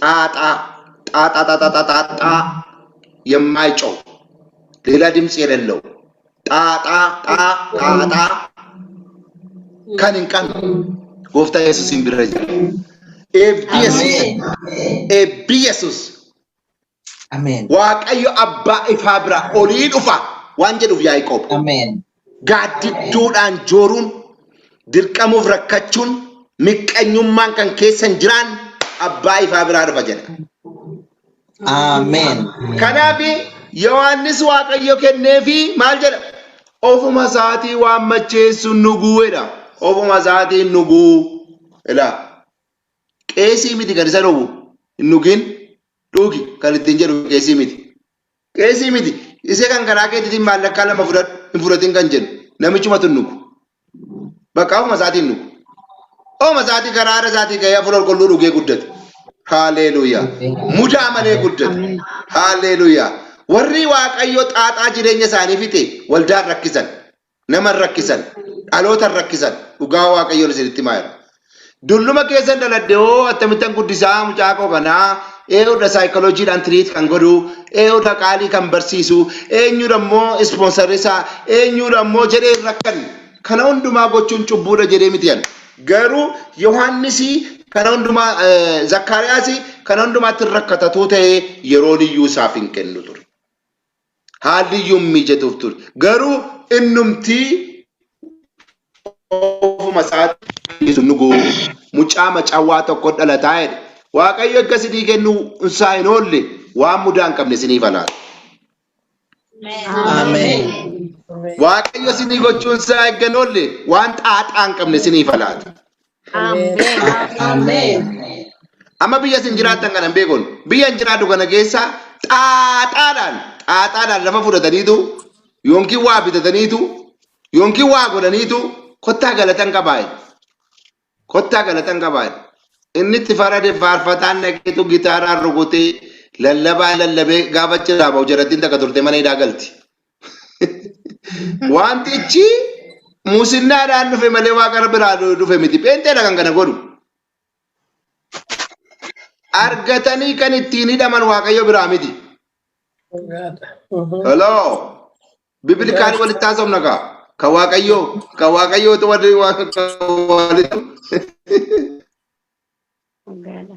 ጣጣ ጣጣ ጣጣ ጣጣ ጣ የማይጮህ ሌላ ድምፅ የሌለው ጣጣ ጣ ጣጣ kan hin qabne gooftaa Yesuusin bira jira. Eebbi Yesuus Ameen. eebbi Yesuus Ameen. Waaqayyo abbaa ifaa bira olii dhufa waan jedhuuf Yaaqoob. Ameen. Gaaddidduudhaan jooruun dirqamuuf rakkachuun miqqanyummaan kan keessa hin jiraan abbaa ifaa biraa dhufa jedha. Ameen. Kanaaf Yohaannis Waaqayyo kenneefi maal jedha? Ofuma isaatii waan macheessu nuguu jedha. Ofuma isaatii nuguu. Ilaa qeesii miti kan isa dhowwu hin dhugin dhugi kan ittiin jedhu qeesii miti. Qeesii miti. Isee kan karaa keetiitiin maallaqaa lama fudhadhu hin fudhatin kan jedhu namichumatu hin dhugu. Bakka ofuma isaatiin dhugu. Ofuma isaatii karaa haadha isaatii gahee hafuura qulqulluu dhugee guddate. Haalleluuyaa. Mudaa malee guddate. Haalleluuyaa. Warri Waaqayyo xaaxaa jireenya isaanii fixe waldaan rakkisan, nama hin rakkisan, dhaloota hin rakkisan. Dhugaa Waaqayyoon isinitti himaa jira. Dulluma keessan dhaladhe hoo akkamittan guddisaa mucaa koo kanaa eenyudha saayikolojiidhaan tiriit kan godhu eenyudha qaalii kan barsiisu eenyudha immoo ispoonsarri isaa eenyudha immoo jedhee hin rakkanne. Kana hundumaa gochuun cubbuudha jedhee miti ani. Garuu Yohaannisii kana hundumaa Zakkaariyaasii kana hundumaatti hin rakkatatuu ta'ee yeroon iyyuu isaaf hin kennu ture. Haalli iyyuu hin mijatuuf ture. Garuu innumtii ofuma isaatii sun dhuguu mucaa macawwaa tokko dhalataa jedhe. Waaqayyo akka isinii kennu isaa hin oolle waan mudaa hin qabne isiniif laata. Ameen. Waaqayyo isinii gochuun isaa eeggan hin oolle waan xaaxaa hin qabne isiniif laata. Ameen. Amma biyya isin jiraattan kana hin beekon. Biyya hin jiraadhu kana keessa xaaxaadhaan xaaxaadhaan lafa fudhataniitu yookiin waa bitataniitu yookiin waa godhaniitu kottaa galatan qabaa. Kottaa galatan qabaa. Inni itti farade faarfataan dhaqeetu gitaaraan rukutee lallabaa lallabee gaafa achirraa ba'u jarattiin takka turte mana hidhaa galti. Wantichi muusinnaadhaan dhufe malee waaqa biraa dhufe miti. Pheenxeedha kan kana godhu. Argatanii kan ittiin hidhaman waaqayyo biraa miti. Hello. Biblically walitti haasofna kaa. Kan waaqayyoo kan waaqayyootu warri walitti. Dhugaadha.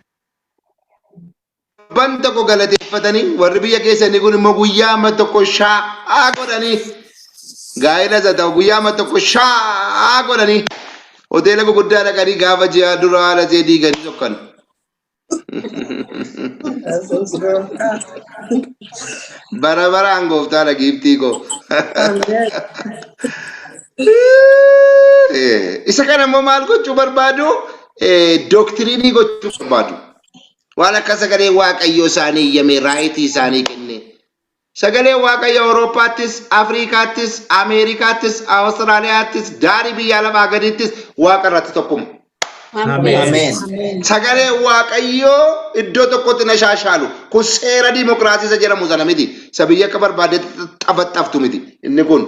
Torban tokko galateeffatanii warri biyya keessanii kun immoo guyyaa amma tokko shaa'aa godhanii gaa'ela isa ta'u guyyaa amma tokko shaa'aa godhanii hoteela gurguddaa dhaqanii gaafa ji'a dura haala ishee diiganii sokkan. Yesuus gooftaa. Bara baraan gooftaadha giiftii koo. Ameen. Isa kana immoo maal gochuu barbaadu? Doctrine gochuu barbaadu. Waan akka sagalee waaqayyoo isaanii iyyame right isaanii kenne. Sagalee waaqayyoo Awurooppaattis, Afrikaattis, Ameerikaattis, Awustiraaliyaattis, daarii biyya lafaa gadiittis waaqa irratti tokkuma. Ameen. Ameen. Sagalee waaqayyoo iddoo tokkotti na shaashaalu. Kun seera diimokiraasii isa jedhamu sana miti. Isa biyya akka barbaadetti xafaxaftu miti. Inni kun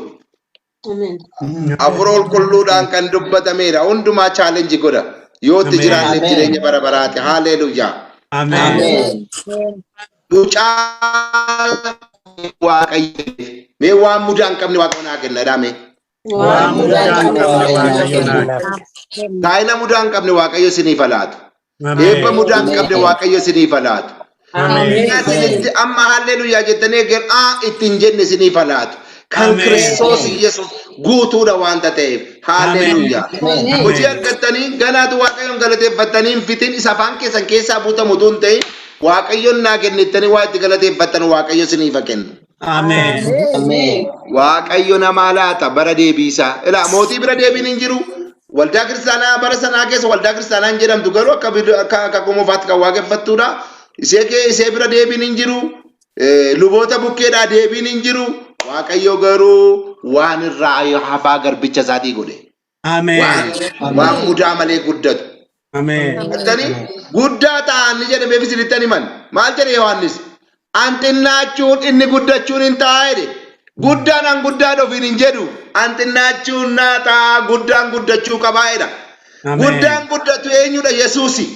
hafuura qulqulluudhaan kan dubbatameedha. Hundumaa challenge godha. Yoo itti Ameen. jiraanne Ameen. jireenya bara baraati. Haleluuyaa. Ameen. Ameen. Mucaa waaqayyo. Mee waan mudaa hin qabne waaqa naa kenna jedhame. Waan mudaa hin qabne Waaqayyo naa Kenna. Gaa'ela mudaa hin qabne waaqayyo isiniif haa laatu. Eebba Ameen. mudaa hin qabne waaqayyo isiniif haa laatu. Ameen. Isinitti amma halleluuyaa jettanii eeggan aa ittiin jenne isiniif haa laatu. Kan Ameen. Kiristoos Yesuus guutuudha waanta ta'eef. Halleluuyaa. Ameen. Hojii argattanii ganaatu waaqayyoon galateeffattanii hin fixin isa afaan keessan keessaa buutamu utuu hin ta'in waaqayyoon naa kennettanii waa itti galateeffattan waaqayyo isiniif haa kennu. Ameen. Ameen. Waaqayyo namaa laata bara deebiisaa. Ilaa mootii bira deebiin hin jiru. Waldaa kiristaanaa bara sanaa keessa waldaa kiristaanaa hin jedhamtu garuu akka akka akka qomofaatti kan waaqeffattuudha. Isee kee isee bira deebiin hin jiru. Luboota bukkeedhaa deebiin hin jiru. Waaqayyo garuu waan irraa hafaa garbicha isaatii godhe. Ameen. Waan mudaa malee guddatu. Ameen. Argitanii guddaa ta'an ni jedhameef isinittan himan. Maal jedhe Yohaannis? An xinnaachuun inni guddachuun hin ta'a jedhe. Guddaan an guddaa ofiin hin jedhu. An xinnaachuun naa ta'a guddaan guddachuu qabaa jedha. Ameen. Guddaan guddatu eenyudha? Yesuusi.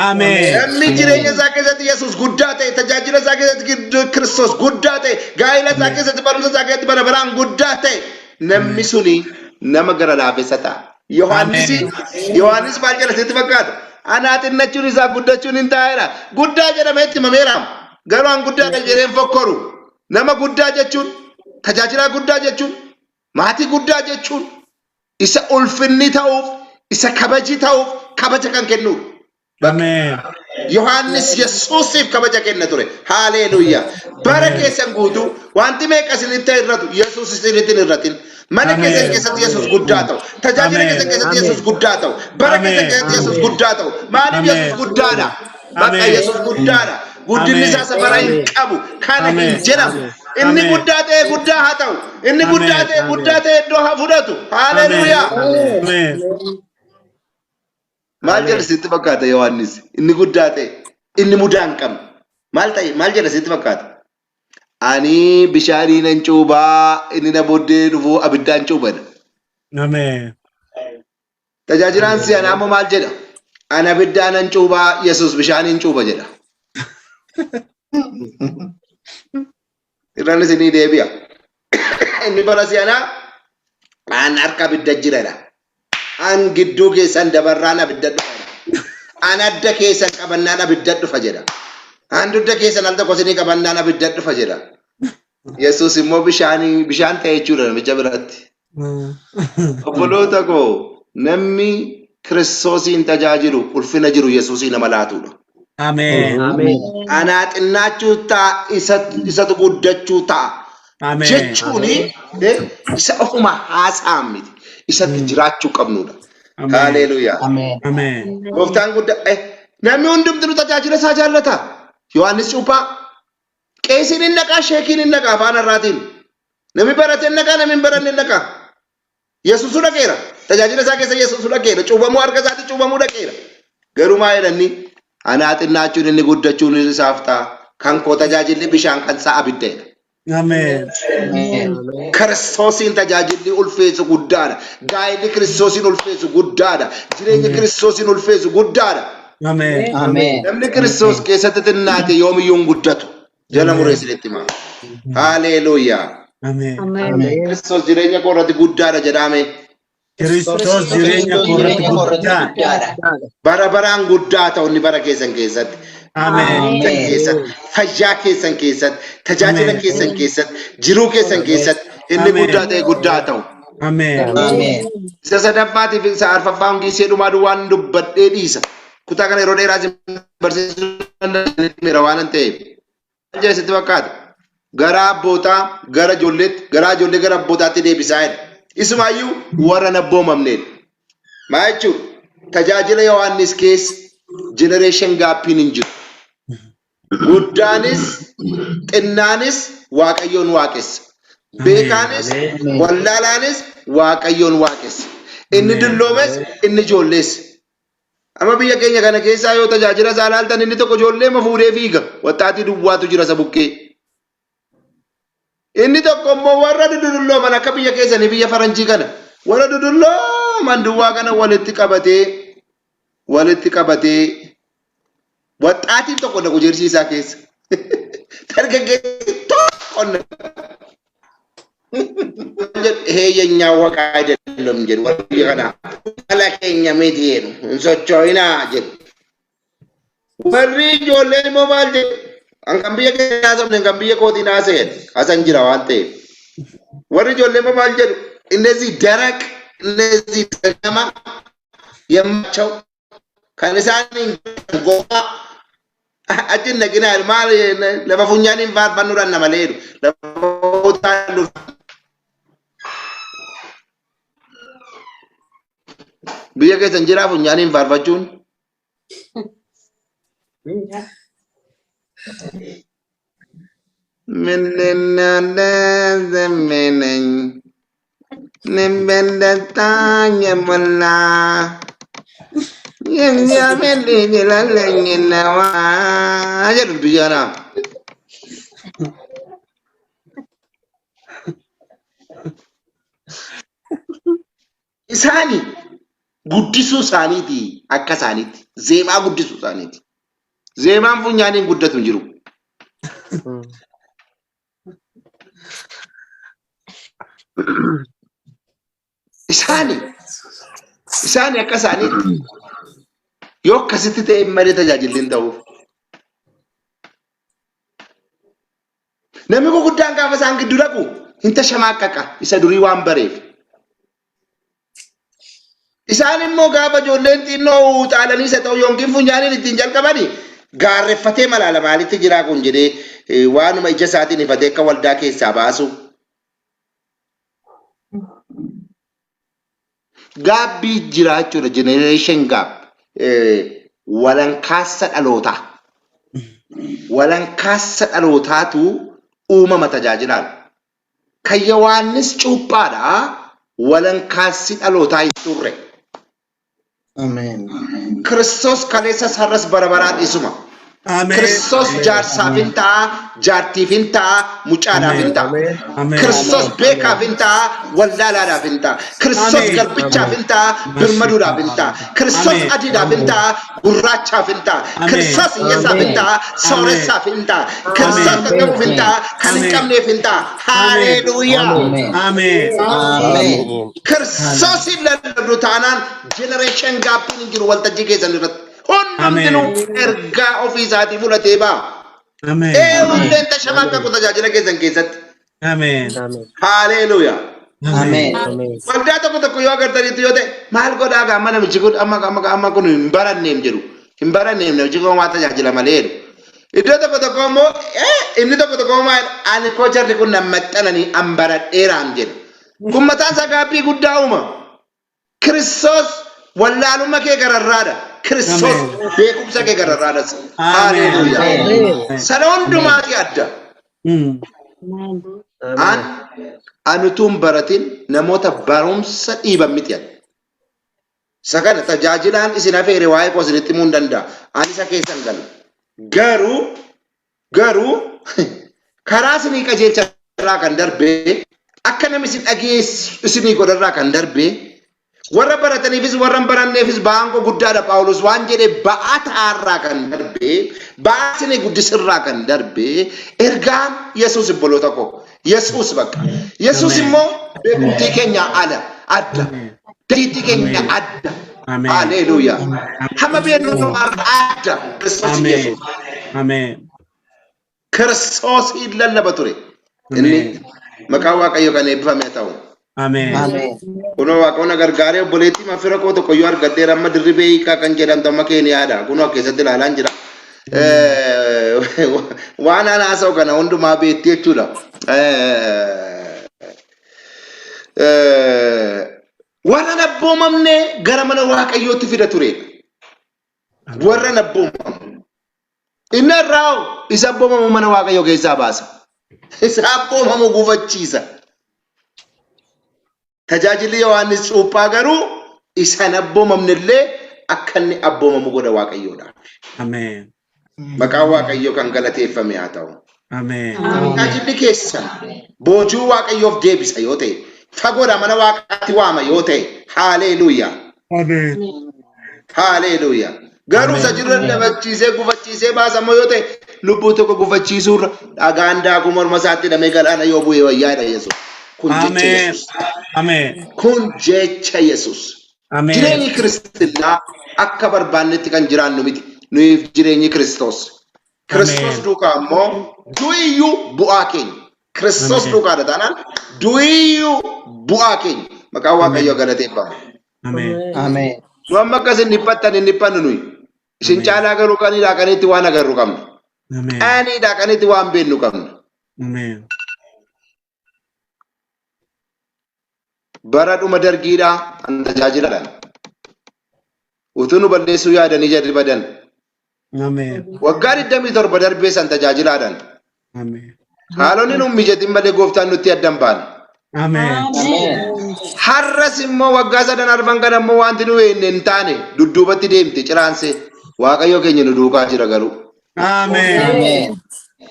Ameen. Namni jireenya isaa keessatti Yesuus guddaa ta'e, tajaajila isaa keessatti Kiristoos guddaa ta'e, gaa'ela isaa keessatti barumsa isaa keessatti bara baraan guddaa ta'e, namni suni nama gara laafessa ta'a. Yohaannis Yohaannis maal jedha sitti fakkaata? Anaa xinnachuun isaa guddachuun hin taa'eera. Guddaa jedhamee itti himameera. Garuu an guddaadha jedhee hin fokkoru. Nama guddaa jechuun, tajaajilaa guddaa jechuun, maatii guddaa jechuun isa ulfinni ta'uuf, isa kabaji ta'uuf kabaja kan kennudha. Ameen. Yohaannis Yesuusiif kabaja kenna ture. Haaleluuyaa. Bara keessan guutuu wanti meeqa isinitti hir'atu Yesuus isinitti hin hir'atin. Mana keessan Ameen. keessatti Yesuus guddaa ta'u. Tajaajila Ameen. keessan keessatti Yesuus guddaa ta'u. Bara keessan Ameen. keessatti Yesuus guddaa ta'u. Maaliif Ameen. Yesuus guddaadha? Bakka Ameen. Yesuus guddaadha. Guddinni Ameen. isaa safara hin qabu. Kana hin Ameen. jedhamu. Inni Ameen. guddaa ta'e guddaa haa ta'u. Inni guddaa Ameen. ta'e guddaa ta'e iddoo haa fudhatu. Ameen. Haaleluuyaa. Ameen. Maal jedha sitti fakkaata Yohaannis? Inni guddaa ta'e, inni mudaa hin qabne. Maal ta'e? Maal jedha sitti fakkaata? Ani bishaanii nan cuubaa, inni na booddee dhufu abiddaan cuubadha. Ameen. Tajaajilaan si'anaa immoo maal jedha? Ani abiddaan nan cuubaa, Yesuus bishaaniin cuuba jedha. Irraan isinii deebi'a. Inni bara si'anaa an harka abidda jiradha. An gidduu keessan dabarraan abidda dhufa. An adda keessan qabannaan abidda dhufa jedha. An dugda keessan al tokko isinii qabannaan abidda dhufa jedha. Yesuus immoo bishaanii bishaan ta'e jechuudha namicha biratti. Obboloota koo namni Kiristoosiin tajaajilu ulfina jiru Yesuusii nama laatudha. Ameen. Ameen. Anaa xinnaachuu ta'a isatu guddachuu ta'a. Ameen. Jechuun isa ofuma haasa'an miti. Isatti jiraachuu qabnudha. Ameen. Haleluuyaa. Ameen. Ameen. Gooftaan guddaa namni hundumtuu tajaajila isaa jaallata. Yohaannis Cuuphaa qeesiin hin dhaqaa sheekiin hin dhaqaa afaan har'aatiin. Namni barate hin dhaqaa namni hin baranne hin dhaqaa. Yesuusu dhaqeera. Tajaajila isaa keessa Yesuusu dhaqeera. Cuuphamuu harka isaatti cuuphamuu dhaqeera. Garuu maa jedhanni anaa xinnaachuun inni guddachuun isaaf ta'a. Kan koo tajaajilli bishaan kan isaa abidda jedha. Ameen. Ameen. Kiristoosiin tajaajilli ulfeessu guddaadha. Gaa'elli Kiristoosiin ulfeessu guddaadha. Jireenyi Kiristoosiin ulfeessu guddaadha. Ameen. Ameen. Namni Kiristoos keessatti xinnaate yoomiyyuu hin guddatu. Jala muree isinitti hima. Haaleluuyaa. Ameen. Ameen. Kiristoos jireenya koo irratti guddaadha jedhame. Kiristoos jireenya koo irratti Jireenya koo irratti guddaadha. guddaadha. Bara baraan guddaa ta'u inni bara keessan keessatti. Ameen. Keessan keessatti, fayyaa keessan keessatti, tajaajila Ameen. keessan keessatti, jiruu keessan keessatti inni Ameen. guddaa ta'e guddaa ta'u. Ameen. Ameen. Isa sadaffaatiif isa arfaffaa hungiisee dhumaa duwwaan dubbadhee dhiisa. Kutaa kana yeroo dheeraa isin barsiisuu danda'eera waan ta'eef. Maal jedha sitti fakkaata? Gara abbootaa gara ijoolleetti, garaa ijoollee gara abbootaatti deebisaa jedha. Isumaayyuu warra hin abboomamneedha. Maal jechuudha? Tajaajila Yohaannis keessa generation gaappiin hin jiru. Guddaanis xinnaanis Waaqayyoon waaqessa. Beekaanis wallaalaanis Waaqayyoon waaqessa. Inni dulloomes inni ijoollees. Amma biyya keenya kana keessaa yoo tajaajila isaa ilaaltan inni tokko ijoollee ma fuudhee fiiga. Waxxaatii duwwaatu jira isa bukkee. Inni tokko immoo warra dudullooman akka biyya keessanii biyya faranjii kana warra dudullooman duwwaa kana walitti qabatee walitti qabatee waxxaatiin tokko dhaqu jersii isaa keessa. Dargaggeessi tokko heeyyanyaa waqaa jedhamu jedhu warra biyya kanaa. Mala keenya miti jedhu hin socho'inaa jedhu. Warri ijoolleen immoo maal jedhu? An kan biyya keenya haasofne kan biyya kootiin haasa'e hasan jira waan ta'eef. Warri ijoollee immoo maal jedhu? እነዚህ ደረቅ እነዚህ ደካማ የማቸው kan isaan gogaa achi hin dhaqinaa maal lafa funyaaniin faarfannuudhaan nama leedu lafa utaallu biyya keessan jiraa funyaaniin faarfachuun jedhu biyya kanaa. Isaani guddisuu isaaniiti akka isaaniitti zeemaa guddisuu isaaniiti. Zeemaan funyaaniin guddatu hin jiru. Isaani isaani akka isaaniitti yoo akkasitti ta'e malee tajaajilli hin ta'uuf. Namni gurguddaan gaafa isaan gidduu dhaqu hin tashamaaqaqa isa durii waan bareef. Isaan immoo gaafa ijoolleen xinnoo utaalanii isa ta'u yookiin funyaaniin ittiin jalqabani gaarreeffatee malaala maalitti jiraa kun jedhee waanuma ija isaatiin ifatee akka waldaa keessaa baasu. Gaabbii jira jechuudha, generation gap. Walankaassa dhalootaa. Walankaassa dhalootaatu uumama tajaajilaan. Kan Yohaannis cuuphaadha, walankaassi dhalootaa hin turre. Ameen. Kiristoos kaleessas har'as bara baraan isuma. Ameen. Kiristoos jaarsaaf hin ta'a, jaartiif hin ta'a, mucaadhaaf hin ta'a. Ameen. Kiristoos beekaaf hin ta'a, wallaalaadhaaf hin ta'a. Kiristoos Ameen. garbichaaf hin ta'a, birmaduudhaaf hin ta'a. Kiristoos Ameen. adiidhaaf hin ta'a, gurraachaaf hin ta'a. Ameen. Kiristoos hiyyeessaaf hin ta'a, sooressaaf hin ta'a. Kiristoos kan qabuuf hin ta'a, kan hin Ameen. qabneef hin ta'a. Haleluuyaa! Ameen. Ameen. Ameen. Kiristoos hin lallabdu taanaan generation gaappiin hin jiru waltajjii keessan irratti. Hundumtinuu ergaa ofii isaatii fudhatee ba'a. Ameen. Eenyulleen tashamaa qabu tajaajila keessan keessatti. Ameen. Haleluuyaa! Ameen. Waldaa tokko tokko yoo agartanitti yoo ta'e, maal godhaa gaa, amma namichi kun amma kun hin baranneem jedhu. Hin baranneem, namichi kun homaa tajaajila malee jedhu. Iddoo tokko tokko immoo inni tokko tokko immoo maal, ani koo jarri kun nan maxxananii an baradheeraam jedhu. Kun mataan isaa gaabbii guddaa uuma. Kiristoos wallaalummaa kee gararraadha. Kiristoos Ameen. beekumsa kee gararraadhas. Ameen. Haleluuyaa. Ameen. Sana hundumaati adda. Ameen. An ani utuu hin baratin namoota barumsa dhiiban miti ani. Isa kana tajaajilaan isin hafeere waa'ee koo isinitti himuu hin danda'a. Ani isa keessa hin galu. Garuu karaa isinii qajeelcha irraa kan darbe, akka namni isin dhageessu isinii godharraa kan darbe, warra barataniifis warra hin baranneefis ba'aan koo guddaadha Phaawulos waan jedhe, ba'aa ta'aarraa kan darbe, ba'aa isinii guddisirraa kan darbe, ergaan Yesuus, obboloota koo, Yesuus bakka. Yesuus Ameen. immoo beekumtii keenya ala adda. Dandeettii keenya Ameen. adda. Ameen. Haleluuyaa. Hamma beeknu irraa adda Kiristoos Ameen. Yesuus. Ameen. Kiristoos hin lallaba ture. Inni Ameen. maqaan Waaqayyo kan eebbifame haa ta'u. Ameen. Ameen. Kunoo Waaqoon na gargaaree obboleettii mafira koo tokko yoo argadheera, amma Dirribee Hiikaa kan jedhamtu amma Keeniyaadha. Kunoo keessatti ilaalaan jira. Waan ana haasa'u kana hundumaa beekti jechuudha. Warra hin abboomamne gara mana Waaqayyootti fida ture. Warra hin abboomamne. Inni irraa isa abboomamu mana Waaqayyoo keessaa baasa. Isa abboomamu gufachiisa. Tajaajilli Yohaannis Cuuphaa garuu isa hin abboomamne illee akka inni abboomamu godha Waaqayyoodhaaf. Ameen. Maqaan Waaqayyoo kan galateeffame haa ta'u. Ameen. Tajaajilli keessan boojuu Waaqayyoof deebisa yoo ta'e, fagoodha mana Waaqaatti waama yoo ta'e, haaleluuyaa. Ameen. Haaleluuyaa. Garuu isa jiru dadhabachiisee gufachiisee baasamoo yoo ta'e, lubbuu tokko gufachiisuurra dhagaan daakuu morma isaatti hidhamee galaana yoo bu'e wayyaadha Yesuus. Kun jecha Ameen. Yesuus. Ameen. Kun jecha Yesuus. Ameen. Jireenyi kiristinnaa akka barbaannetti kan jiraannu miti. Nuyiif jireenyi Kiristoos. Kiristoos Ameen. duukaa immoo du'iyyuu bu'aa keenya. Kiristoos Ameen. duukaadha taanaan du'iyyuu bu'aa keenya. Maqaan Waaqayyoo galateeffama. Ameen. Ameen. Nu amma akkas hin dhiphattan, hin dhiphannu nuyi. Isin Ameen. caalaa garuu qaniidhaa qaniitti waan agarru qabna. Ameen. Qaniidhaa qaniitti waan beennu qabna. Ameen. Bara dhuma dargiidhaa an tajaajiladhaan. Utuu nu balleessuu yaadanii jarri badan. Ameen. Waggaa 27 darbee san tajaajilaadhaan. Ameen. Haalonni nu mijatin malee gooftaan nutti addan baane. Ameen. Ameen. Har'as immoo waggaa sadan arfan kana immoo wanti nu eenne hin taane, dudduubatti deemte ciraansee. Waaqayyo keenya nu duukaa jira garuu. Ameen. Ameen.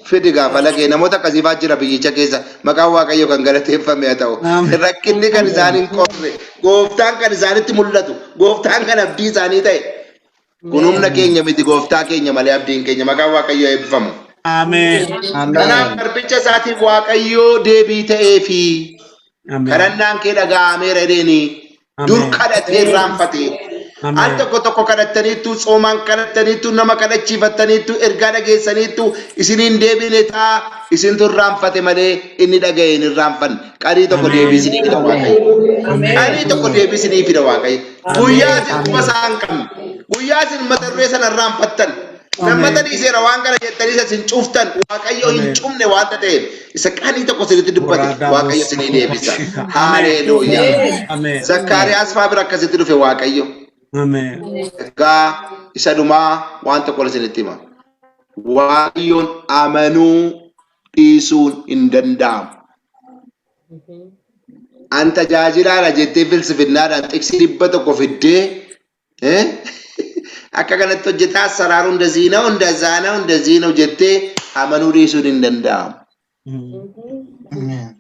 Fidi gaafa lagee namoota akkasiifaa jira biyyicha keessa, maqaan Waaqayyo kan galateeffame haa ta'u. Ameen. Rakkinni kan isaan hin qorre, gooftaan kan isaanitti mul'atu, gooftaan kan abdii isaanii ta'e. Kun humna keenya miti, gooftaa keenya malee abdiin keenya, maqaan Waaqayyo eebbifamu. Ameen. Kanaaf Ameen. garbicha isaatiif Waaqayyoo deebii ta'ee fi Ameen. kadhannaan kee dhaga'ameera jedheeni dur Ameen. kadhatee irraanfate. Al Ameen. tokko tokko kadhattaniittu, tsoomaan kadhattaniittu, nama kadhachiifattaniittu, ergaa dhageessaniittu, isiniin deebine ta'a, isintu irraanfate malee inni dhaga'e hin irraanfanne. Qarii tokko deebii isinii fida Waaqayyo. Ameen. Qarii tokko deebii isinii fida Waaqayyo. Guyyaa isin quba isaa hin qabne, guyyaa isin mata duree sana irraanfattan, nammata dhiiseera waan kana jettanii isa isin cuftan, Waaqayyo hin Ameen. cufne waanta ta'eef isa qanii tokko isinitti dubbate Waaqayyo isinii deebisa. Ameen. Haleluuyaa. Ameen. Zakkaariyaas faa bira akkasitti dhufe Waaqayyo. Ameen. Egaa isa dhumaa waan tokko isinitti hima. Waaqayyoon amanuu dhiisuun hin danda'amu. An tajaajilaadha jettee filsifinnaadhaan xiqsii 100 fiddee akka kanatti hojjetaa saraar እንደዚህ ነው እንደዛ ነው እንደዚህ ነው jettee amanuu dhiisuun hin danda'amu.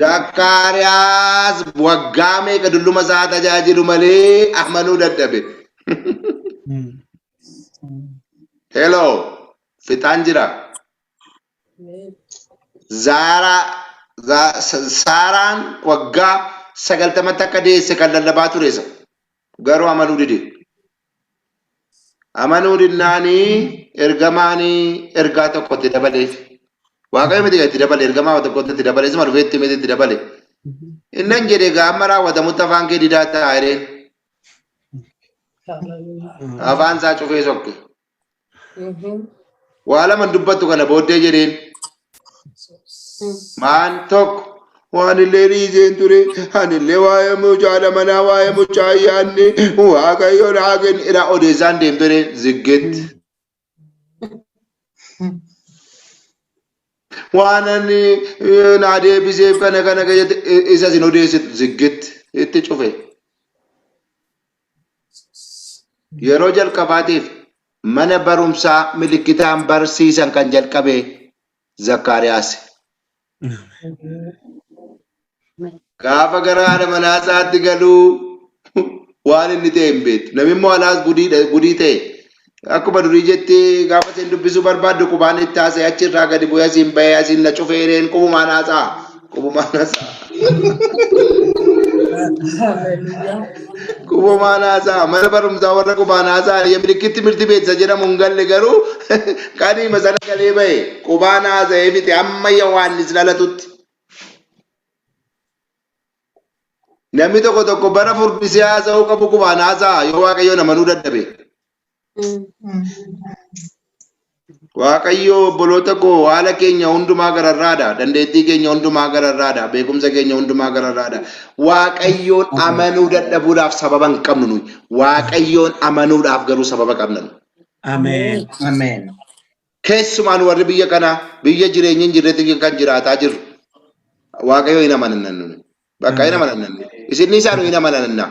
Zakkaariyaas waggaa meeqa dulluma isaa tajaajilu malee amanuu dadhabe. Hello, fixaan jira. Saaraan waggaa 90tti akka deesse kan lallabaa ture isa. Garuu amanuu dide. Amanuu didnaanii ergamaanii ergaa tokkotti dabaleef. Waaqayyo miti itti dabale, ergamaa tokkotti itti dabale, isuma dhufee itti miti itti dabale. Innan jedhe egaa amma raawwatamutti afaan kee didaa ta'a jedheen. Afaan isaa cufee sokke. Waa lama dubbattu kana booddee jedheen. Maan tokko waan illee dhiiseen ture, anillee waa'ee mucaa manaa, waa'ee mucaa yaadne, Waaqayyo naa kenne irraa odeessaan deemtu jedheen ziggeetti. Waan ani naa deebiseef kana kana jette isa isin odeessitu ziggeetti itti cufe. Yeroo jalqabaatiif mana barumsaa milikitaan barsiisan kan jalqabe Zakkaariyaas. Gaafa gara haadha manaa isaatti galuu waan inni ta'e hin beektu. Namni immoo alaas gudii ta'e. Akkuma durii jettee gaafa isheen dubbisuu barbaaddu qubaan itti haasa'e achirraa gadi bu'ee asiin bahee asiin na cufeereen qubumaan haasa'a. Qubumaan haasa'a. Qubumaan haasa'a. Mana barumsaa warra qubaan haasa'a. Milikitti mirti beeksisa jedhamu hin galle garuu qaniima sana galee bahe qubaan haasa'ee fixe amma Yohaannis dhalatutti. Namni tokko tokko bara furdisee haasa'uu qabu qubaan haasa'a yoo Waaqayyoon amanuu dadhabe. Waaqayyo obboloota koo haala keenya hundumaa gararraadha. Dandeettii keenya hundumaa gararraadha. Beekumsa keenya hundumaa gararraadha. Waaqayyoon amanuu dadhabuudhaaf sababa hin qabnu nuyi. Waaqayyoon amanuudhaaf garuu sababa qabna nuyi. Ameen. Ameen. Keessumaan warri biyya kanaa biyya jireenya hin jirretti kan jiraataa jirru. Waaqayyo hin amananna nuyi. Bakka hin amananna nuyi. Isin isaa nu hin amananna.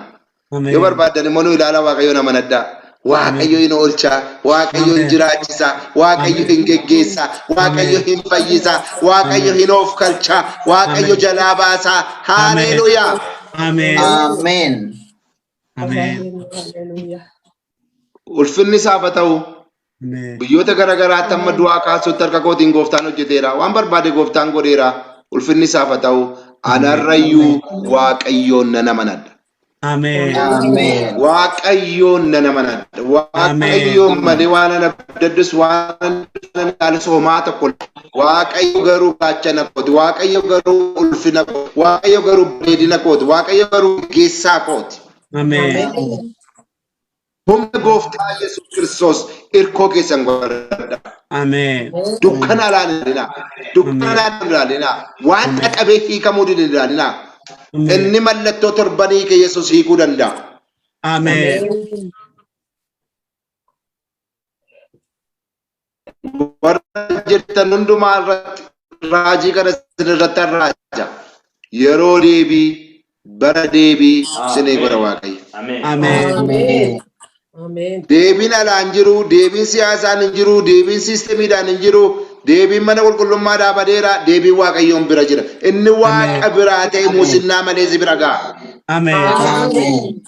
Yoo barbaaddan immoo nu ilaalaa Waaqayyoon amanadhaa. Waaqayyo hin oolchaa, Waaqayyo hin jiraachisaa, Waaqayyo hin geggeessaa, Waaqayyo hin fayyisaa, Waaqayyo hin oofkalchaa, Waaqayyo jalaa baasaa. Haleluuyaa. Ameen. Ameen. Ameen. Ulfinni isaaf haa ta'u. Ameen. Biyyoota garaagaraatti amma du'aa kaasuutti harka kootiin gooftaan hojjeteera. Waan barbaade gooftaan godheera. Ulfinni isaaf haa ta'u. Anarrayyuu Waaqayyoon nan amanadha. Ameen. Ameen. Waaqayyoon nan amanadha. Waaqayyoon malee waan ana abdaddus waan ana ilaalus homaa tokko. Waaqayyo garuu gaachana kooti. Waaqayyo garuu ulfina kooti. Waaqayyo garuu bareedina kooti. Waaqayyo garuu geessaa kooti. Ameen. Humna gooftaa Yesuus Kiristoos irkoo keessan godhadha. Ameen. Dukkana alaan hin ilaalinaa. Dukkana alaan hin ilaalinaa. Waan dhaqabee hiikamuu dide hin ilaalinaa. Inni mallattoo torbanii kee Yesuus hiikuu danda'a. Ameen. Warra jirtan hundumaa irratti raajii kana isin irratti raaja. Yeroo deebii bara deebii isinii godha Waaqayyo. Ameen. Ameen. Deebiin alaan jiru, deebiin siyaasaan hin jiru, deebiin siistemiidhaan hin jiru, deebiin mana qulqullummaa dhaabadeera, deebiin Waaqayyoon bira jira. Inni Waaqa biraa ta'e muusinnaa malee si bira ga'a. Ameen. Ameen.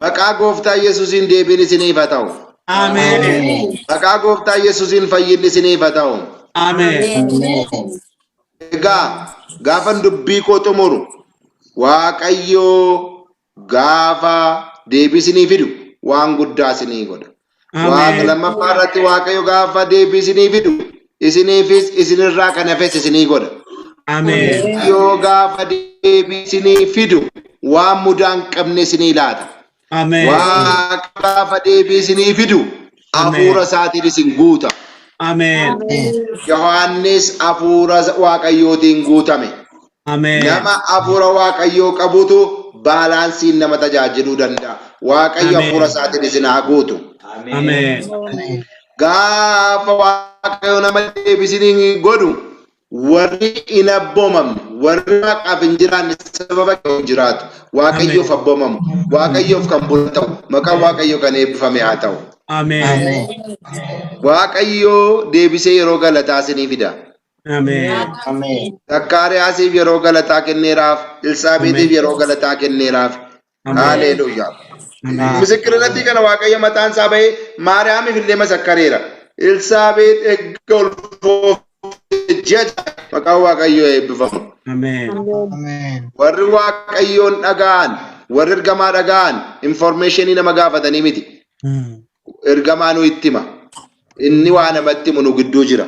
Maqaa gooftaa Yesuusiin deebiin isiniif haa ta'u. Ameen. Maqaa gooftaa Yesuusiin fayyinni isiniif haa ta'u. Ameen. Ameen. Egaa gaafan dubbii koo xumuru Waaqayyoo gaafa deebii isinii fidu waan guddaa isinii godha. Waaqa Ameen. lammaffaa irratti Waaqayyo gaafa deebii isinii fidu isiniifis isinirraa kan hafes isinii godha. Ameen. Yoo gaafa deebii isinii fidu waan mudaa hin qabne isinii laata. Ameen. Waaqa gaafa deebii isinii fidu Ameen. hafuura isaatiin isin guuta. Ameen. Yohaannis hafuura Waaqayyootiin guutame. Ameen. Nama hafuura Waaqayyoo qabutu baalaansiin nama tajaajiluu danda'a. Waaqayyo Ameen. hafuura isaatiin isin haa guutu. Ameen. Gaafa Waaqayyo nama deebisanii godhu warri hin abboomamne, warri Waaqaaf hin jiraanne sababa hin jiraatu. Waaqayyoof abboomamu, Waaqayyoof kan bulan ta'u, maqaan Waaqayyoo kan eebbifame haa ta'u. Ameen. Waaqayyo deebisee yeroo galataa isinii fida. Ameen. Ameen. Zakkaariyaasiif yeroo galataa kenneeraaf, Elsaabeetiif Ameen. yeroo galataa kenneeraaf. Ameen. Haleluuyaa. Ameen. Misirratti kana Waaqayyo mataan isaa bahee Maariyaamiif illee masakkareera. Elsaabeet erga ulfooftee ji'a ja'a maqaan Waaqayyoo eebbifamu. Ameen. Ameen. Warri Waaqayyoon dhaga'an, warri ergamaa dhaga'an, informationii nama gaafatanii miti. Ergamaa nu itti hima. Inni waa namatti himu nu gidduu jira.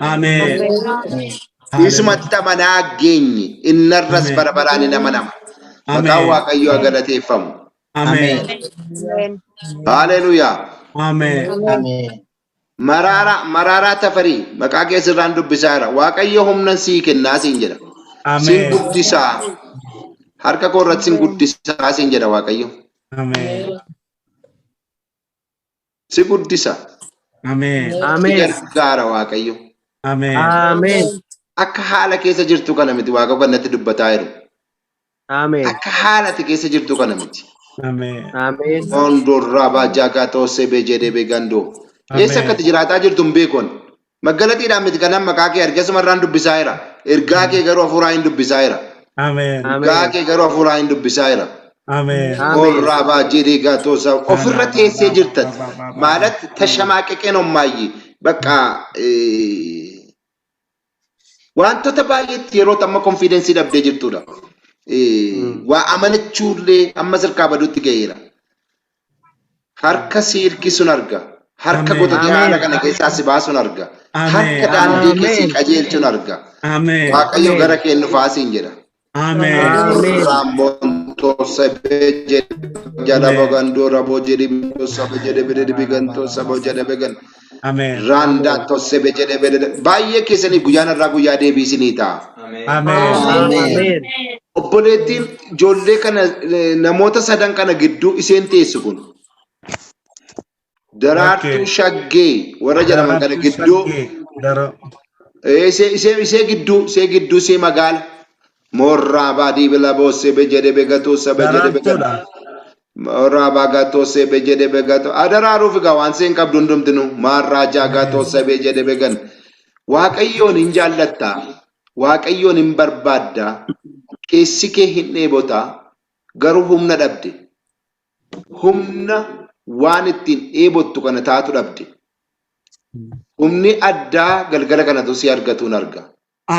Ameen. Isumatti amanaa geenye innarras Ameen. bara baraan hin amanama. Maqaan Ameen. Waaqayyoo haa galateeffamu. Ameen. Haleluuyaa. Ameen. Ameen. Maraaraa Maraaraa Tafarii maqaa keessirraan dubbisaa jira. Waaqayyo humna sii kennaa siin jedha. Siin Ameen. guddisaa. Harka koo irratti siin guddisaa siin jedha Waaqayyo. Ameen. Si guddisa. Ameen. Si Ameen. gargaara Waaqayyo. Ameen. Ameen. Akka haala keessa jirtu kana miti Waaqa kan natti dubbataa jiru. Ameen. Akka haala ati keessa jirtu kana miti. Ameen. Ameen. Hondorraa baajaagaa toosee beejedee beegandoo. Eessa akka ati jiraataa jirtu hin beekon. Maggalatiidhaan miti kanan maqaa kee arge asumarraan dubbisaa jira. Ergaa kee garuu hafuuraa hin dubbisaa jira. Ameen. Ergaa Ameen. kee garuu hafuuraa hin dubbisaa jira. Ameen. Ameen. Qorraa baajjedee gaatoosaa ofirra teessee jirtan. Maalatti tashamaaqeqeen hommaayyee bakka wantoota baay'eetti yeroo amma konfiidensii dhabdee jirtudha. Waa amanachuullee amma sirkaa baduutti ga'eera. Harka si hirkisuun arga. Harka Ameen. gotatee haala Ameen. kana keessaa si baasuun arga. Harka Ameen. daandii kee si Ameen. qajeelchuun arga. Ameen. Waaqayyo Ameen. gara kee nufaa siin jedha. Ameen. Ameen. Raamboon torsa jedhe jala Ameen. bogandoo raboo jedhe saba jedhe bide gantoo saba jedhe began. Ameen. Raandaa tossebe jedhe bide baay'ee keessanii guyyaan irraa guyyaa deebii isinii ta'a. Ameen. Ameen. Ameen. Obboleettiin ijoollee kana namoota sadan kana gidduu isheen teessu kun Daraartuu Shaggee warra jedhaman kana Daraartuu gidduu Shaggee. Dara. ishee gidduu ishee magaala Morraa baadii bila boossee bejedhe begatoo saba jedhe begatoo. Daraartuudha. Morraa baagatoo sebe jedhe begatoo. Adaraaruuf egaa waan seen qabdu hundumtinu maarraa jaagatoo sebe jedhe began. Waaqayyoon hin jaallattaa. Waaqayyoon hin barbaaddaa. Keessi kee hin dheebotaa. Garuu humna dhabde. Humna waan ittiin dheebottu kana taatu dhabde. Humni addaa galgala kanatu si argatuun arga.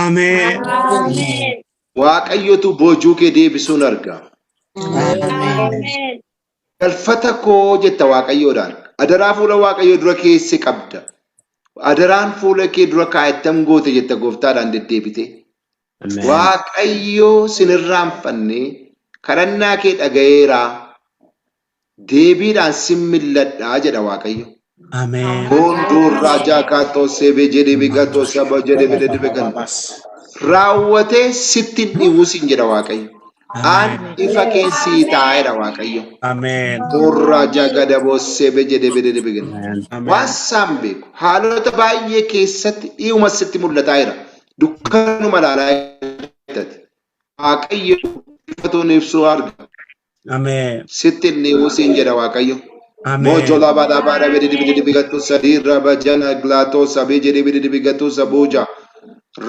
Ameen. Ameen. Waaqayyotu boojuu kee deebisuun arga. Ameen. Galfata koo jetta Waaqayyoodhaan. Adaraa fuula Waaqayyoo dura keesse qabda. Adaraan fuula kee dura kaa'ettam goote jetta gooftaadhaan deddeebite. Waaqayyoo sin irraanfanne kadhannaa kee dhaga'eeraa. Deebiidhaan sin milladhaa jedha Waaqayyo. Ameen. Gondorraa jaakaatoo seebee jedhee bigatoo saba jedhee bidee began. Raawwatee sitti hin dhiwu sin jedha Waaqayyo. An ifa kee sii taa'eedha Waaqayyo. Ameen. Qorraa jagadaboo seebee jedhee bidee began. Ameen. Waan isaan beeku haalota baay'ee keessatti dhi'uma sitti mul'ataa jira. Dukkanuma ilaalaa jirtati. Waaqayyo ifatuun ibsuu arga. Ameen. Sitti hin dhiwu siin jedha Waaqayyo. Ameen. Mojo laba laba rabe didi bidi bigatu sadi raba jana glato sabe jede bidi bigatu sabuja.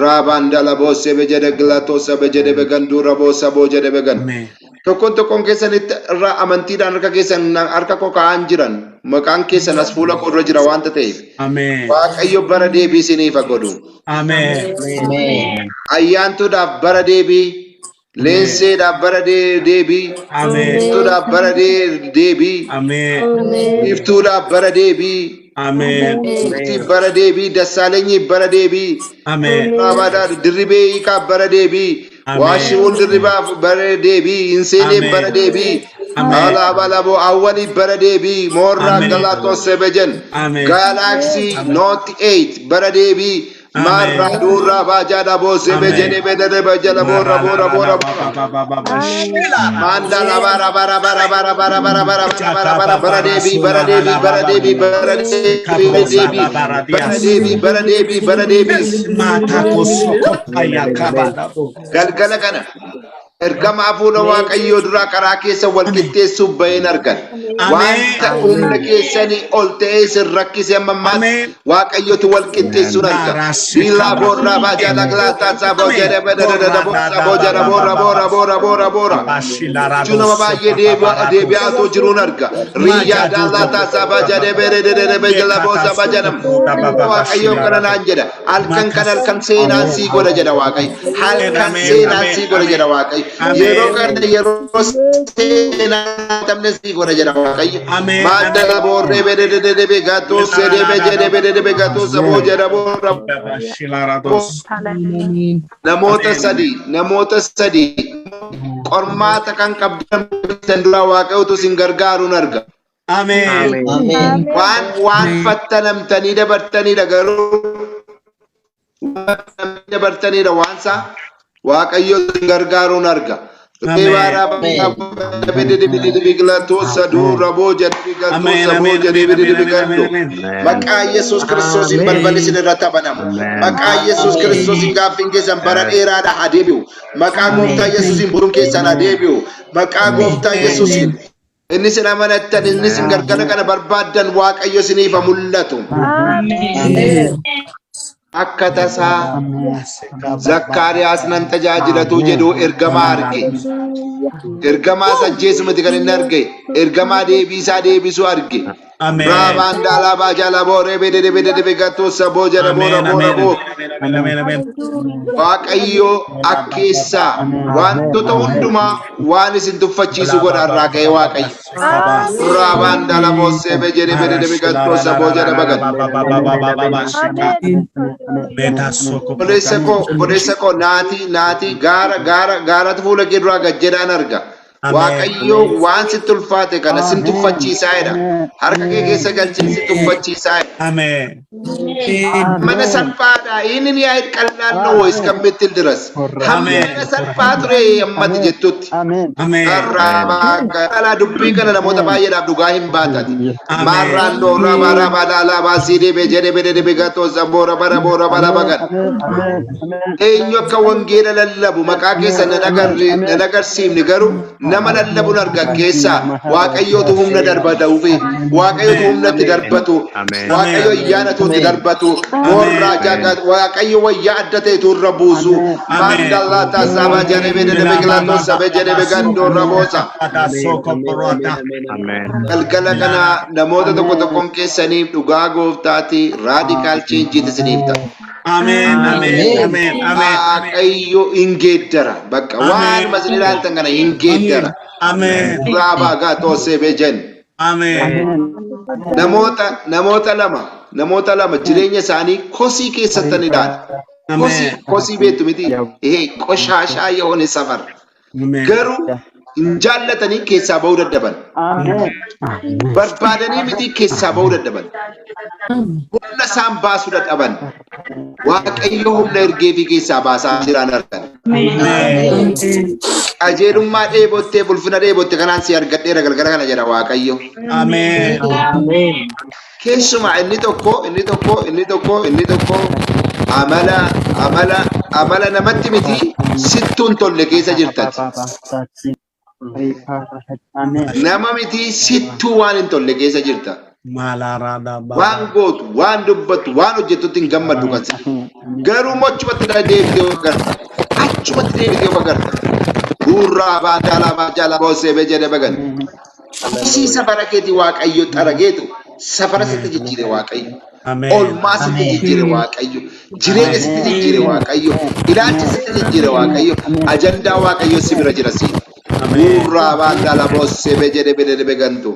Rabanda labo sebe jede glato sabe jede begandu rabo sabo jede began. Ameen. Tokkoon tokkoon keessanitti irraa amantiidhaan harka keessan harka koo kaa'an jiran maqaan keessan as fuula koo irra jira waanta ta'eef. Ameen. Waaqayyo bara deebii isiniif haa godhu. Ameen. Ameen. Ayyaantuudhaaf bara deebii, Leenseedhaaf bara deebii. Ameen. Iftuudhaaf bara deebii. Ameen. Iftuudhaaf bara deebii. Ameen. Iftiif bara deebii. Dassaalenyiif bara deebii. Ameen. Raabaadhaa Dirribee Hiikaaf bara deebii. Ameen. Waashiwuun Dirribaaf bara deebii. Hinseeneef bara Ameen. deebii. Ameen. Alaabalaboo Awwaliif bara deebii. Moorraa Ameen. Galaatos Sebejen. Ameen. Galaxy Note 8 bara deebii. Ameen. Maarraa Duurraa Baajaadha Boosee Ameen. Bejenee Bedere Jala Boorra Boorra Boorra Boorra. Mandala bara bara bara bara bara bara bara bara bara bara deebii bara deebii bara deebii bara deebii deebii bara deebii bara deebii bara deebii. Galgala kana ergama hafuura Waaqayyoo duraa karaa keessa wal qixxeessuuf baheen argan. Wanta humna keessanii ol ta'ee isin rakkise amma ammaatti Ameen. Waaqayyotu wal qixxeessuun arga. Biilaa boorraa baajaa lagilaataa saboo jedhe bededede saboo jedhe boorra boorra boorra boorra boorra. Jechuu nama baay'ee deebi'aatoo jiruun arga. Riyyaa daallaataa sabaa jedhe bededede bejala boosa bajanam. Waaqayyo kana naan jedha. Halkan kan halkan seenaan sii godha jedha Waaqayyo. Halkan seenaan sii godha jedha Waaqayyo. Yeroo kana yeroo seenaa tamne sii godha jedha Waaqayyo. Ameen. Maaddala boorree bededede begatoo sedee bejedee bedede begatoo saboo jedha boorra. Namoota sadii qormaata kan qabdan duraa Waaqayyotu isin gargaaruun arga. Ameen. Ameen. Waan fattanamtanii dabartanidha garuu dabartanidha waan isaa Waaqayyo isin gargaaruun arga. Maqaa Yesuus Kiristoosiin balballi isin irratti banamu. Maqaa Yesuus Kiristoosiin gaaffiin keessan bara dheeraadha haa deebi'u. Maqaa Gooftaa Yesuusiin boruun keessan haa deebi'u. Maqaa Gooftaa Yesuusiin inni isin amanattan, inni isin gargara kana barbaaddan Waaqayyo isiniif haa mul'atu. Akka tasaa Zakkaariyaas nan tajaajilatu jedhu ergamaa arge. Ergamaa ajjeesu miti kan inni arge. Ergamaa deebiisaa deebisuu arge. Ameen. Raabaan daalaa baajaalaa booree bedede bedede begattuu saboo jala boora boora boo. Ameen. Ameen. Waaqayyo akkeessaa wantoota hundumaa waan isin tuffachiisu godha irraa ka'ee Waaqayyo. Raabaan daalaa boossee bedede bedede begattuu saboo jala bagan. Obboleessa koo, naatii naatii gaara gaara gaaratu fuula kee duraa gad jedhaan arga. Waaqayyo waan sitti ulfaate kana sin tuffachiisaa jedha. Harka kee keessa galchee si tuffachiisaa jedha. Ameen. Mana salphaadha. ይህንን ያህል ቀላል ነው ወይ እስከምትል ድረስ hammana salphaa ture ammatti jettutti. Ameen. Karraa dubbii kana namoota baay'eedhaaf dhugaa hin baatati. Maarraan doorraa baraa badaalaa baasii deebee jedhee bedee deebee gatoo boora bara boora bara bagan. Eenyu akka wangeela lallabu maqaa keessa nan agarsiifne garuu nama lallabuun argan keessaa Waaqayyootu humna darbatuufi Waaqayyootu humna itti darbatu, Waaqayyo ayyaanatu itti darbatu, moorraa jaagaa Waaqayyo wayyaa adda ta'etu irra buusu. Maandallaa taasifama jedhee bedee deebee gilaatoo sabee jedhee beegandoo boosa. Galgala kana namoota tokko tokkoon keessaniif dhugaa gooftaati radical change isiniif ta'a. Ameen. Ameen. Ameen. Ameen. Waaqayyo hin geeddara. Bakka waan isin ilaaltan kana hin geeddara. Ameen. Raabaa gaa toosee beejen. Ameen. Namoota lama jireenya isaanii kosii keessattan ilaala. Kosii Ameen. kosii beektu miti. ይሄ ቆሻሻ የሆነ ሰፈር Ameen. garuu hin jaallatanii keessaa bahuu dadhaban. Barbaadanii miti keessaa bahuu dadhaban. Humna isaan baasuu dadhaban. Waaqayyo humna ergeefii keessaa baasaa jiran argan. Ameen. Qajeelummaa dheebottee ulfina dheebotte kanaan si argadheera galgala kana jedha Waaqayyo. Ameen. Keessumaa inni tokko amala namatti miti sittuun tolle keessa jirtati. Nama miti sittuu waan hin tolle keessa jirta. Waan gootu, waan dubbattu, waan hojjettutti hin gammaddu kan si. Garuu immoo achumatti deebitee of agarta. Achumatti deebitee of agarta. Guurraa baadaalaa baajaalaa boosee bee jedhee bagan. Kosii safara keetii Waaqayyo xarageetu Safara sitti jijjiire Waaqayyo. Ameen. Oolmaa sitti jijjiire Waaqayyo. Jireenya sitti jijjiire Waaqayyo. Ilaalcha sitti jijjiire Waaqayyo. Ajandaa Waaqayyo si bira jira siin. Ameen. Gurraa baandala boossee bejedhe bededebe gantu.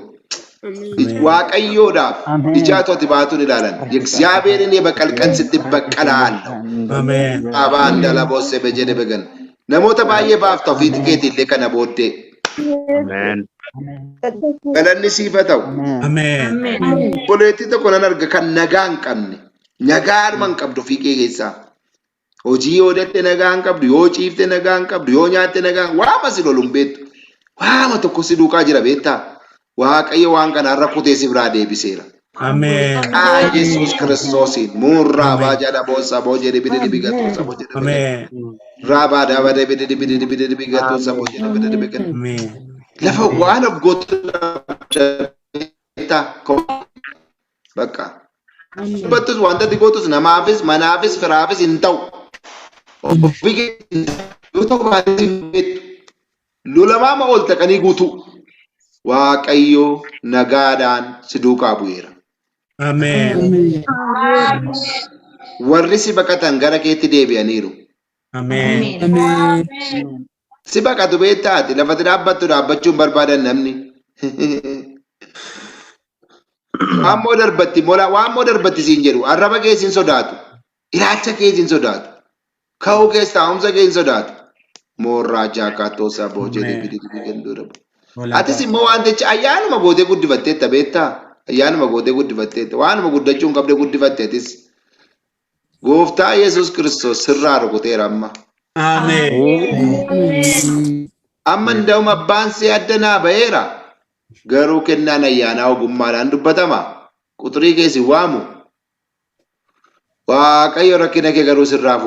Waaqayyoodhaaf ijaa tooti baatuun ilaalan. እግዚአብሔርን የበቀል ቀን ስትበቀላለሁ። Ameen. Abaandala boossee bejedhe began. Namoota baay'ee baafta ofii keetiillee kana booddee. Ameen. Galanni siif haa ta'u. Ameen. Obboleettii tokko nan arga kan nagaa hin qabne. Nagaadhuma hin qabdu ofii kee keessaa. Hojii yoo datte nagaa hin qabdu, yoo ciifte nagaa hin qabdu, yoo nyaatte nagaa waama si lolu hin beektu. Waama tokko si duukaa jira beektaa? Waaqayyo waan kanarra kutee si biraa deebiseera. Ameen. Maqaa Yesuus Kiristoosiin muurraa baajaa boonsaa boo jedhe bide dibi gattuu saboo jedhe bide. Ameen. Raabaa daaba debi dibi dibi dibi dibi gattuu saboo jedhe bide dibi gattuu. Ameen. Lafa waan of gootu beektaa? Bakka. Dubbattus wanta ati gootus namaafis manaafis firaafis hin ta'u. Ofii kee yoo ta'u baatee hin beektu. Lolamaama ol taqanii guutuu. Waaqayyo nagaadhaan si duukaa bu'eera. Ameen. Warri si baqatan gara keetti deebi'aniiru. Ameen. Si baqatu beektaa ati lafatti dhaabbattu dhaabbachuu hin barbaadan namni. Waammoo darbatti mola waammoo darbatti siin jedhu arraba kee siin sodaatu. Ilaalcha kee siin sodaatu. Ka'uu kees taa'umsa kee hin sodaatu. Moorraa jaakaatoo saboo jedhee Ameen. bidii ganduu dhabu. Atis immoo wantichi ayyaanuma gootee guddifatteetta beektaa? Ayyaanuma gootee guddifatteetta. Waanuma guddachuu hin qabne guddifatteetis. Gooftaa Yesuus Kiristoos sirraa rukuteera amma. Ameen. Amma nda'uma abbaan see adda naa ba'eera. Garuu kennaan ayyaanaa ogummaadhaan dubbatama. Quxurii keessi waamu. Waaqayyo rakkina kee garuu sirraa.